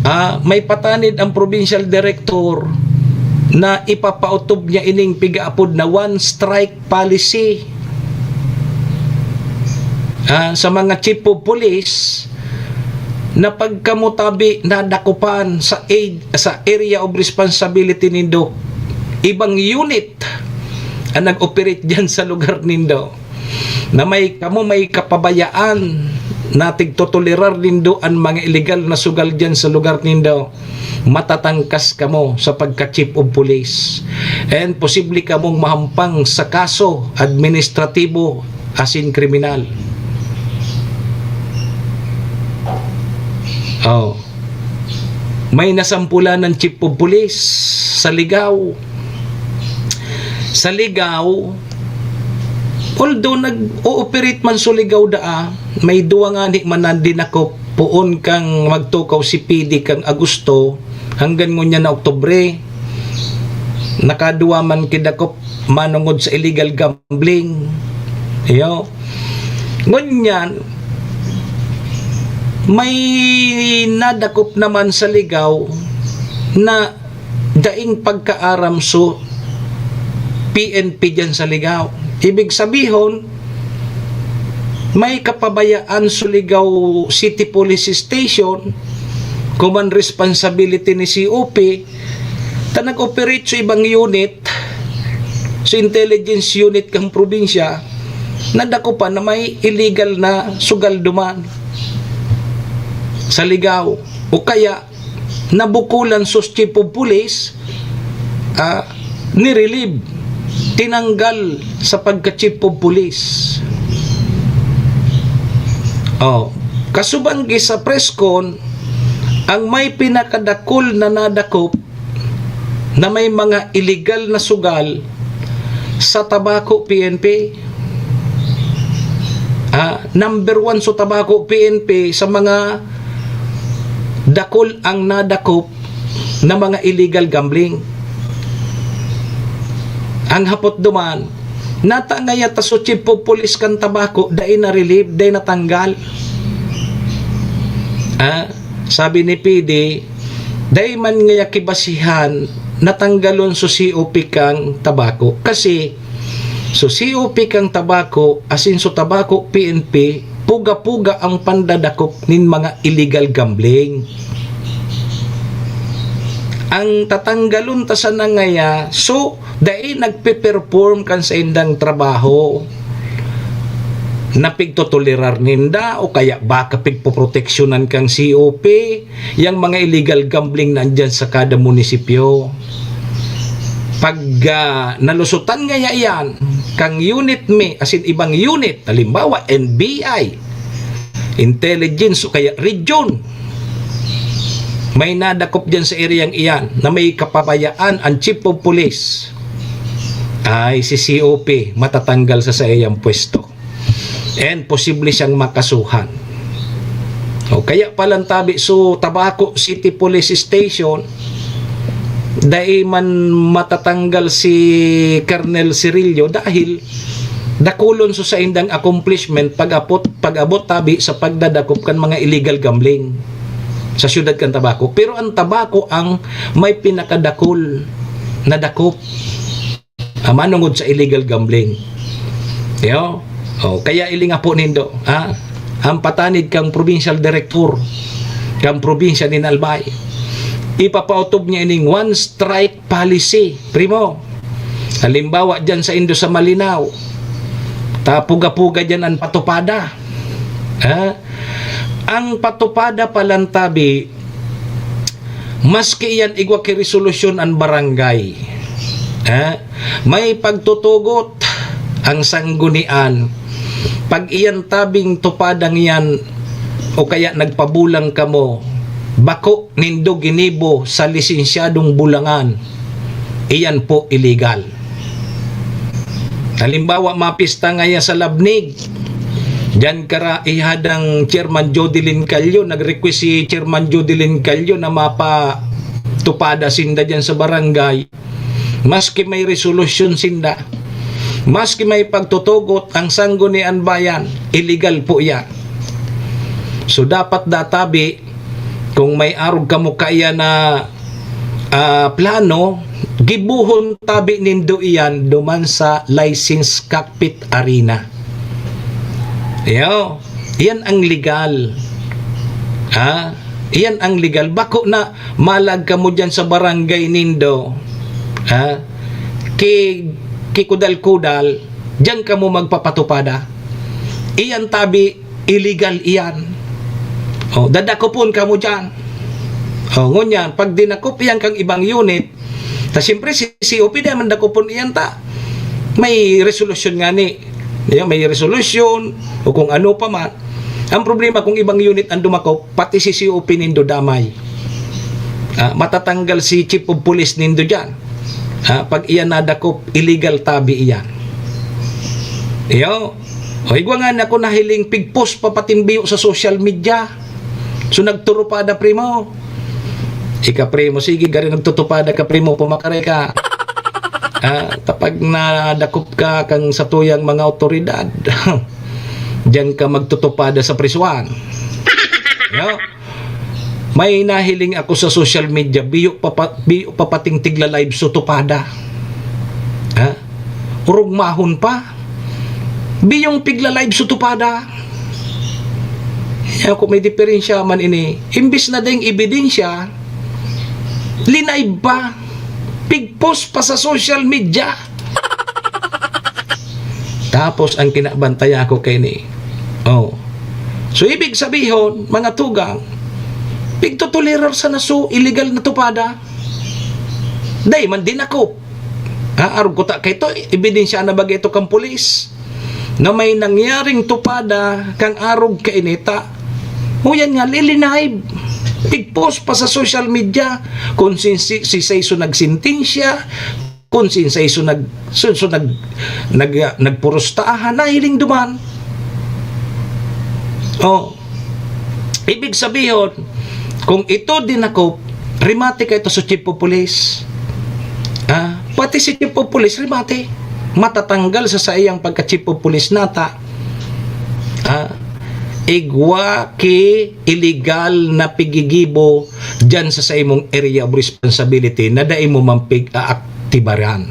Ah, may patanid ang provincial director na ipapaotob niya ining pigaapod na one strike policy. Ah, sa mga chief of police na pagkamutabi nadakupan sa aid, sa area of responsibility nindo, ibang unit ang nag-operate diyan sa lugar nindo. Na may, kamo may kapabayaan na tigtotolerar nindo an mga illegal na sugal diyan sa lugar nindo, matatangkas kamo sa pagka-chief of police. And posible kamong mahampang sa kaso administratibo asin kriminal. Oh. May nasampulan ng chief of police sa Ligao. Sa Ligao, although nag-ooperate man sa Ligao daa, may duwa ngani man na dinakop poon kang magtukaw si P D kang Agosto hanggang ngunyan na Oktubre. Nakaduwa man kidakop manongod sa illegal gambling. Iyo. Ngunyan, may nadakop naman sa Ligao na daing pagkaaram so P N P diyan sa Ligao. Ibig sabihon, may kapabayaan so Ligao City Police Station, command responsibility ni C O P, ta nag-operate so ibang unit, so intelligence unit kang probinsya, nadakupan na may illegal na sugal duman sa Ligao. O kaya, nabukulan sus chief of police, ah, nirelieve, tinanggal sa pagka-chief of police. Oh, kasubanggi sa press con, ang may pinakadakul na nadakop na may mga illegal na sugal sa Tabaco P N P. Ah, number one sa Tabaco P N P sa mga dakul ang nadakop na mga illegal gambling. Ang hapot duman, nata ngaya ta so chief of police kan Tabaco, dai na-relieve, dai natanggal. Ah, sabi ni P D, dai man ngaya kibasihan, natanggalon so C O P kang Tabaco. Kasi, so C O P kang Tabaco, asin so Tabaco P N P, puga-puga ang pandadakop nin mga illegal gambling. Ang tatanggalon ta sana ngaya, so, dai nagpe-perform kan saindang trabaho. Napigtotolerar ninda o kaya baka pigpoproteksyonan kang C O P, yang mga illegal gambling na andyan sa kada munisipyo. Pag, ah, nalusutan ngaya iyan, kang unit mi, asin ibang unit, halimbawa, N B I, intelligence o kaya region, may nadakop diyan sa ereyang iyan na may kapabayaan ang chief of police, ay si C O P matatanggal sa saiyang pwesto. And posible siyang makasuhan. O kaya palantabi, so Tabaco City Police Station, dai man matatanggal si Colonel Cirillo dahil dakulon so saindang accomplishment pag-abot, pag-abot tabi sa pagdadakop kan mga illegal gambling sa siyudad kan Tabaco. Pero ang Tabaco ang may pinakadakul na dakop, ah, manongod sa illegal gambling. Yo? O, kaya ilinga po nindo, ha? Ang patanid kang provincial director, kang probinsya nin Albay, ipapautob niya ining one strike policy. Primo, halimbawa dyan sa Indo sa Malinao, tapuga-puga dyan ang patupada. Ha? Ang patupada palantabi, maski iyan igwa ki resolusyon an barangay, ha? May pagtutugot ang sanggunian. Pag iyan tabing tupadang iyan o kaya nagpabulang kamo, bako nindo ginibo sa lisensyadong bulangan, iyan po illegal. Halimbawa, mapista ngaya sa Labnig, diyan kara ihadang Chairman Jodelin Callo, nag-request si Chairman Jodelin Callo na mapatupada sinda diyan sa barangay. Maski may resolusyon sinda, maski may pagtutugot ang Sanggunian Bayan, illegal po iyan. So, dapat databi, kung may arog kamo kaiyan na, ah, plano, gibohon tabi nindo iyan duman sa License Cockpit Arena. Iyo, iyan ang legal. Ha? Iyan ang legal. Bako na malag kamo diyan sa barangay nindo. Ha? Ki-, kikudal-kudal, diyan kamo magpapatupada. Iyan tabi, illegal iyan. O, dadakopon kamo diyan. O, ngunyan, pag dinakop iyan kang ibang unit, ta siyempre si C O P di man dakopon iyan ta. May resolusyon ngani. Di ba? May resolusyon o kung ano pa man. Ang problema kung ibang unit ang dumakop, pati si C O P nindo damay. Ah, matatanggal si Chief of Police nindo diyan. Ah, pag iyan nadakop, illegal tabi iyan. Iyo. O, igwa nga na ako nahiling pigpos papatimbiyo sa social media. So, nagturupada, primo. Ika, primo, sige, gari nagtutupada ka, primo, pumakare ka. Ah, kapag nadakop ka kang satuyang mga otoridad, diyan ka magtutupada sa prisuan. Yo? May nahiling ako sa social media, biyo pa pa, biyo pa pating tigla-live so tupada. Ha? Rugmahon pa. Biyong pigla-live so tupada. Ako may diferensya man ini. Imbis na ding ebidensya, linive pa. Pigpost pa sa social media. Tapos ang kinabantaya ko kaini. Oh. So, ibig sabihon, mga tugang, pigtotolerar sana so illegal na tupada. Dai man dinakop. Ha, arog ko ta kay to, ebidensya na baga ito kang pulis na may nangyaring tupada kang arog kaini ta. Huyan nga, lilinive. Pigpost pa sa social media kung si, si, si Saiso nagsentensya, kung si Saiso nag, so, so nag, nag, nagpurustahan, nahiling duman. Oh. Ibig sabihon, kung ito dinakop, rimate kayo to sa chief of police. Ah, pati si chief of police, rimate. Matatanggal sa saiyang pagka-chief of police nata. Ah, igwa ki illegal na pigigibo diyan sa, sa imong area of responsibility na dai mo man pig-aaktibaran.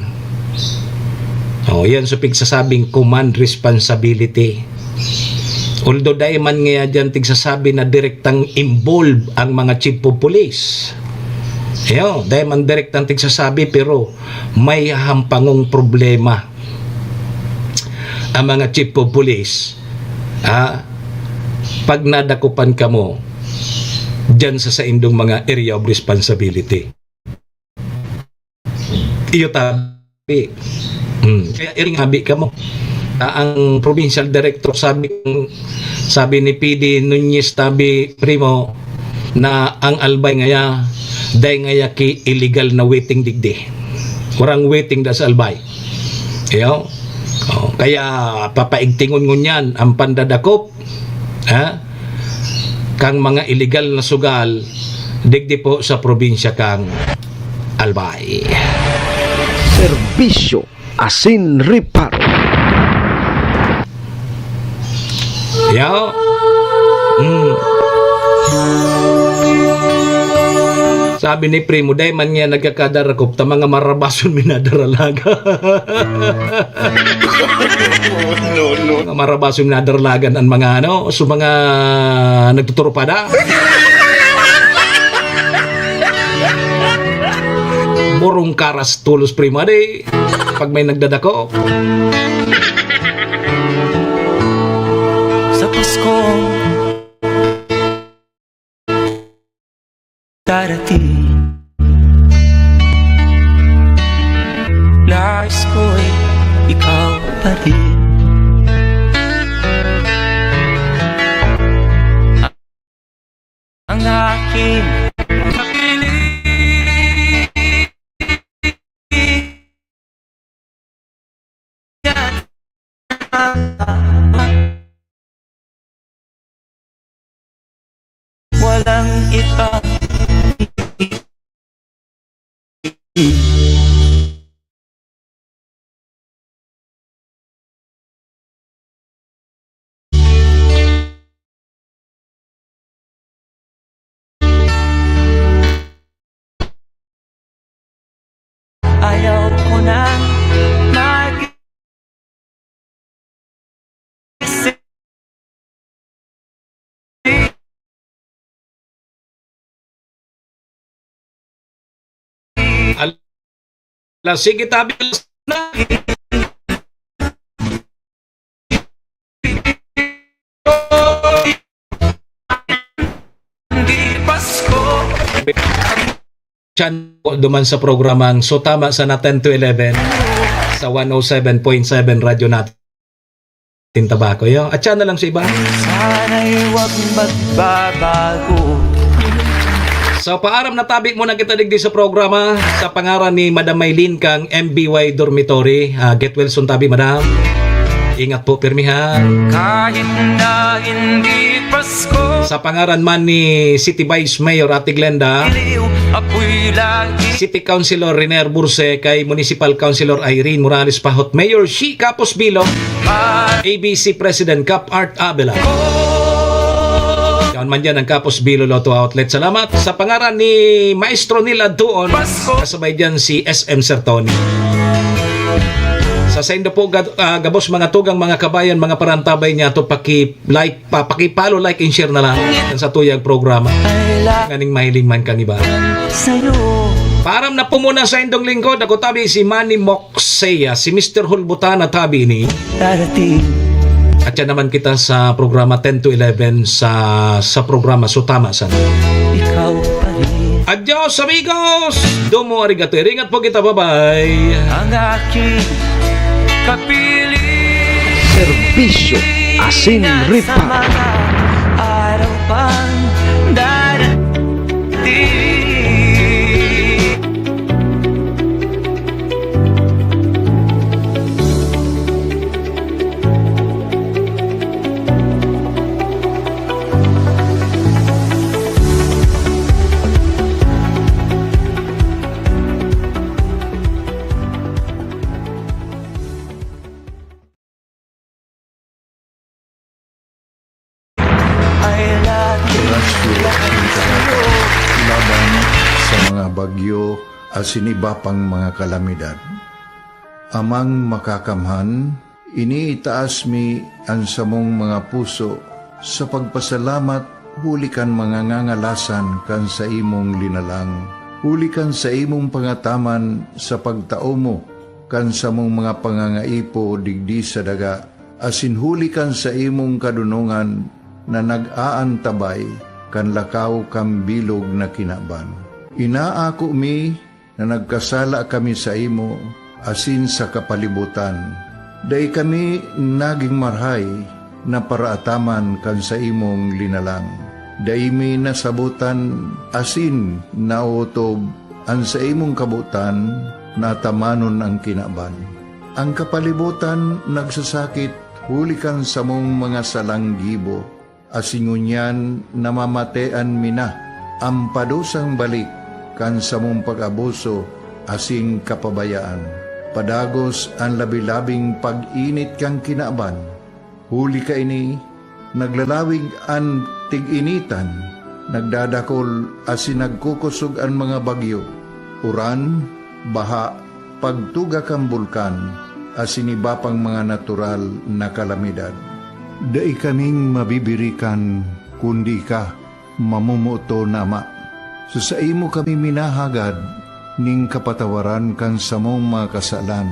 Oh, yan so pigsasabing command responsibility. Although dai man ngaya diyan tigsasabi na direktang involved ang mga chief of police. Yo, dai man direktang tigsasabi, pero may hampangong problema ang mga chief of police, ah, pag nadakupan kamo diyan sa saindong mga area of responsibility. Iyo tabi. Hmm. Kaya iring abi kamo. Ah, ang provincial director, sabi, sabi ni P D Nunez tabi, Primo, na ang Albay ngaya, dai ngaya ki illegal na waiting digdi. Kurang waiting da sa Albay. Iyo. Oh, kaya papaigtingon ngunyan ang pandadakop, ha? Kang mga illegal na sugal digdi po sa probinsya kang Albay. Serbisyo asin reparo. Yo. Hmm. Sabi ni Primo, "Dai man niya nagkakadarakop ta mga marabason minadaralaga." No, no. Mga marabason minadaralagan ang mga, ano, so mga nagtuturupada. Burong karas tulos, Primo, adi. Pag may nagdadako. Sa Pasko, darating. Nais ko'y ikaw pa rin. Ang aking kapiling. Walang iba. Ayaw ko nang mag-isip. Ala, sige, tabi na. Chan po duman sa programang So Tama Sana, ten to eleven sa one oh seven point seven Radyo Natin Tabaco, yo. At siya na lang sa iba. Sana'y huwag magbabago. So, paaram na tabi muna kita digdi sa programa sa pangaran ni Madam Maylin kang M B Y Dormitory. Ah, get well soon tabi, Madam. Ingat po, pirmihan. Kahit na hindi Pasko. Sa pangaran man ni City Vice Mayor Ate Glenda, Iliw, apoy lagi. City Councilor Riner Burse, kay Municipal Councilor Irene Morales Pahot, Mayor Shi Capos Bilo, A B C President Cap Art Abela. Yaon man dyan ang Capos Bilo Lotto Outlet. Salamat. Sa pangaran ni Maestro Neil Adtuon, kasabay dyan si S M Sir Tony. Sa saindo po, gad-, ah, gabos mga tugang, mga kabayan, mga parantabay niya to, paki-like, pa, paki-follow, like, and share na lang yan sa tuyang programa. Nganing mahiling man kang iba. Sa'yo. Paaram na po muna sa indong lingkod. Ako tabi si Manny Moxea, si Mister Hulbutana tabi ni. Darating. At yan naman kita sa programa ten to eleven sa, sa programa So Tama Sana. Ikaw pa rin. Adios, amigos! Domo arigato. Iringat po kita. Bye-bye. Ang aking kapiling. Serbisyo asin reparo. Sa mga araw pang darating. Oras ko ang tahakan laban sa mga bagyo asin iba pang mga kalamidad. Amang Makakamhan, iniitaas mi an samong mga puso sa pagpasalamat huli kan mga ngangalasan kan saimong linalang, huli kan saimong pangataman sa pagtao mo kan samong mga pangangaipo digdi sa daga, asin huli kan saimong kadonongan na nag-aantabay kan lakaw kan bilog na kinaban. Inaako mi na nagkasala kami saimo asin sa kapalibotan. Dai kami nagin marahay na paraataman kan saimong linalang. Dai mi nasabotan asin naotob an saimong kabotan na atamanon an kinaban. An kapalibotan nagsasakit huli kan samong mga salang gibo, asin ngunyan namamatean mi na an padusang balik kan samong pag-abuso asin kapabayaan. Padagos an labi-labing pag-init kan kinaban. Huli kaini, naglalawig an tig-initan, nagdadakol asin nagkukosog an mga bagyo, uran, baha, pagtuga kan bulkan, asin iba pang mga natural na kalamidad. Dai kaming mabibirikan, kundi ika, mamomoton na Ama. Sa saimo kami minahagad ning kapatawaran kan samong mga kasalan.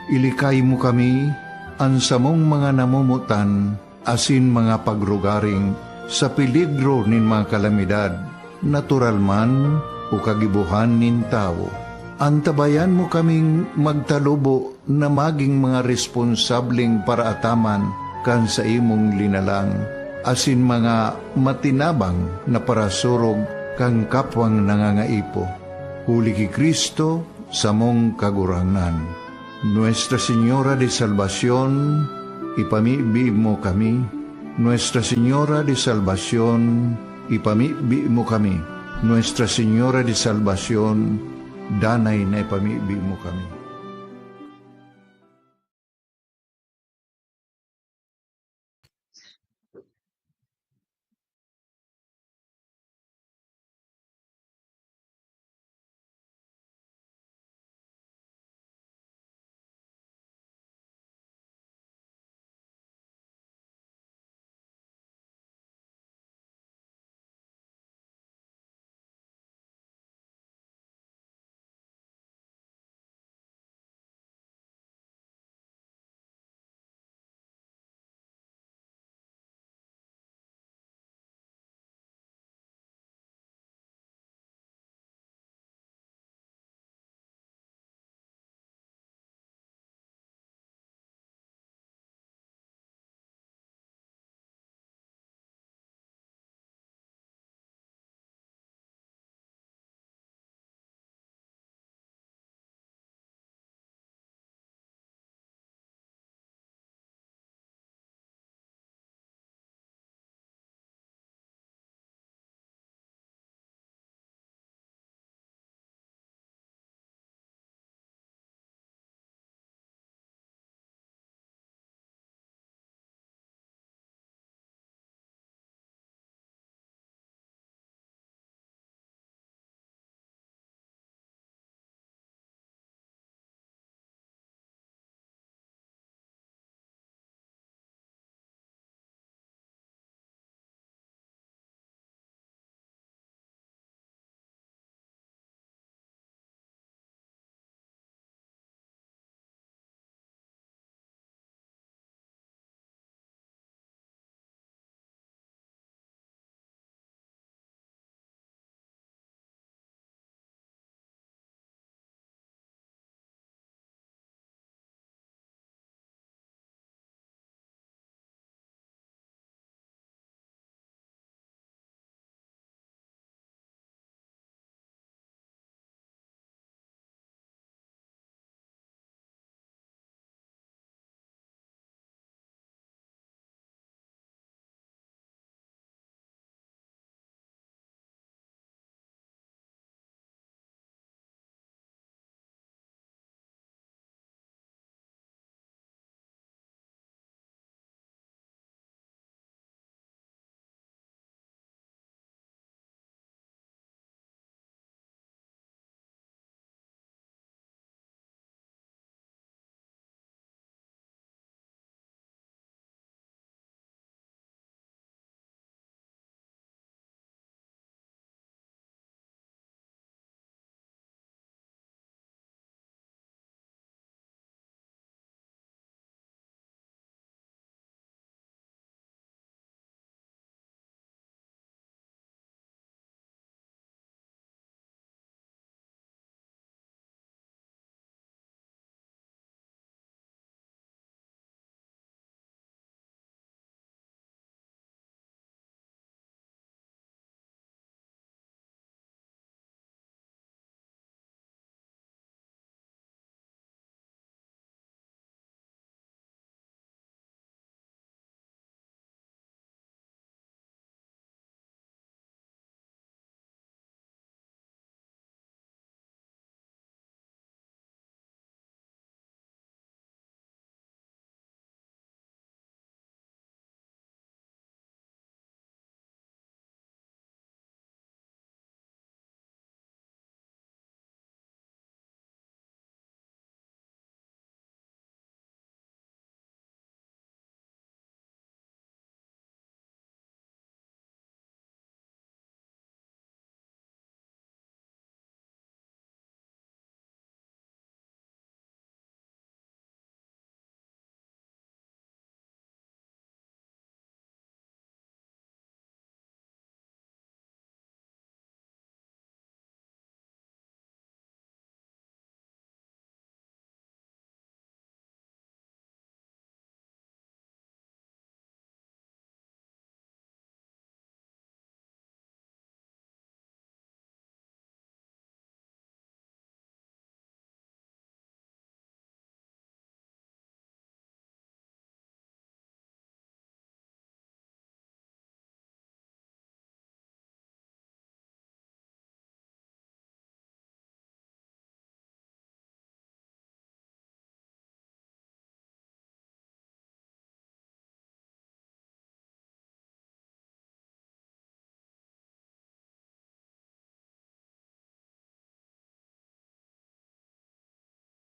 Ilikay mo kami, an samong mga namomotan, asin mga pagrugaring sa peligro nin mga kalamidad, natural man o kagibohan nin tawo. Antabayan mo kaming magtalubo na magin mga responsableng paraataman kan saimong linalang, asin mga matinabang na parasurog kan kapwang nangangaipo. Huli ki Cristo, samong Kagurangnan. Nuestra Señora de Salvacion, ipamibi mo kami. Nuestra Señora de Salvacion, ipamibi mo kami. Nuestra Señora de Salvacion, danay na ipamibi mo kami.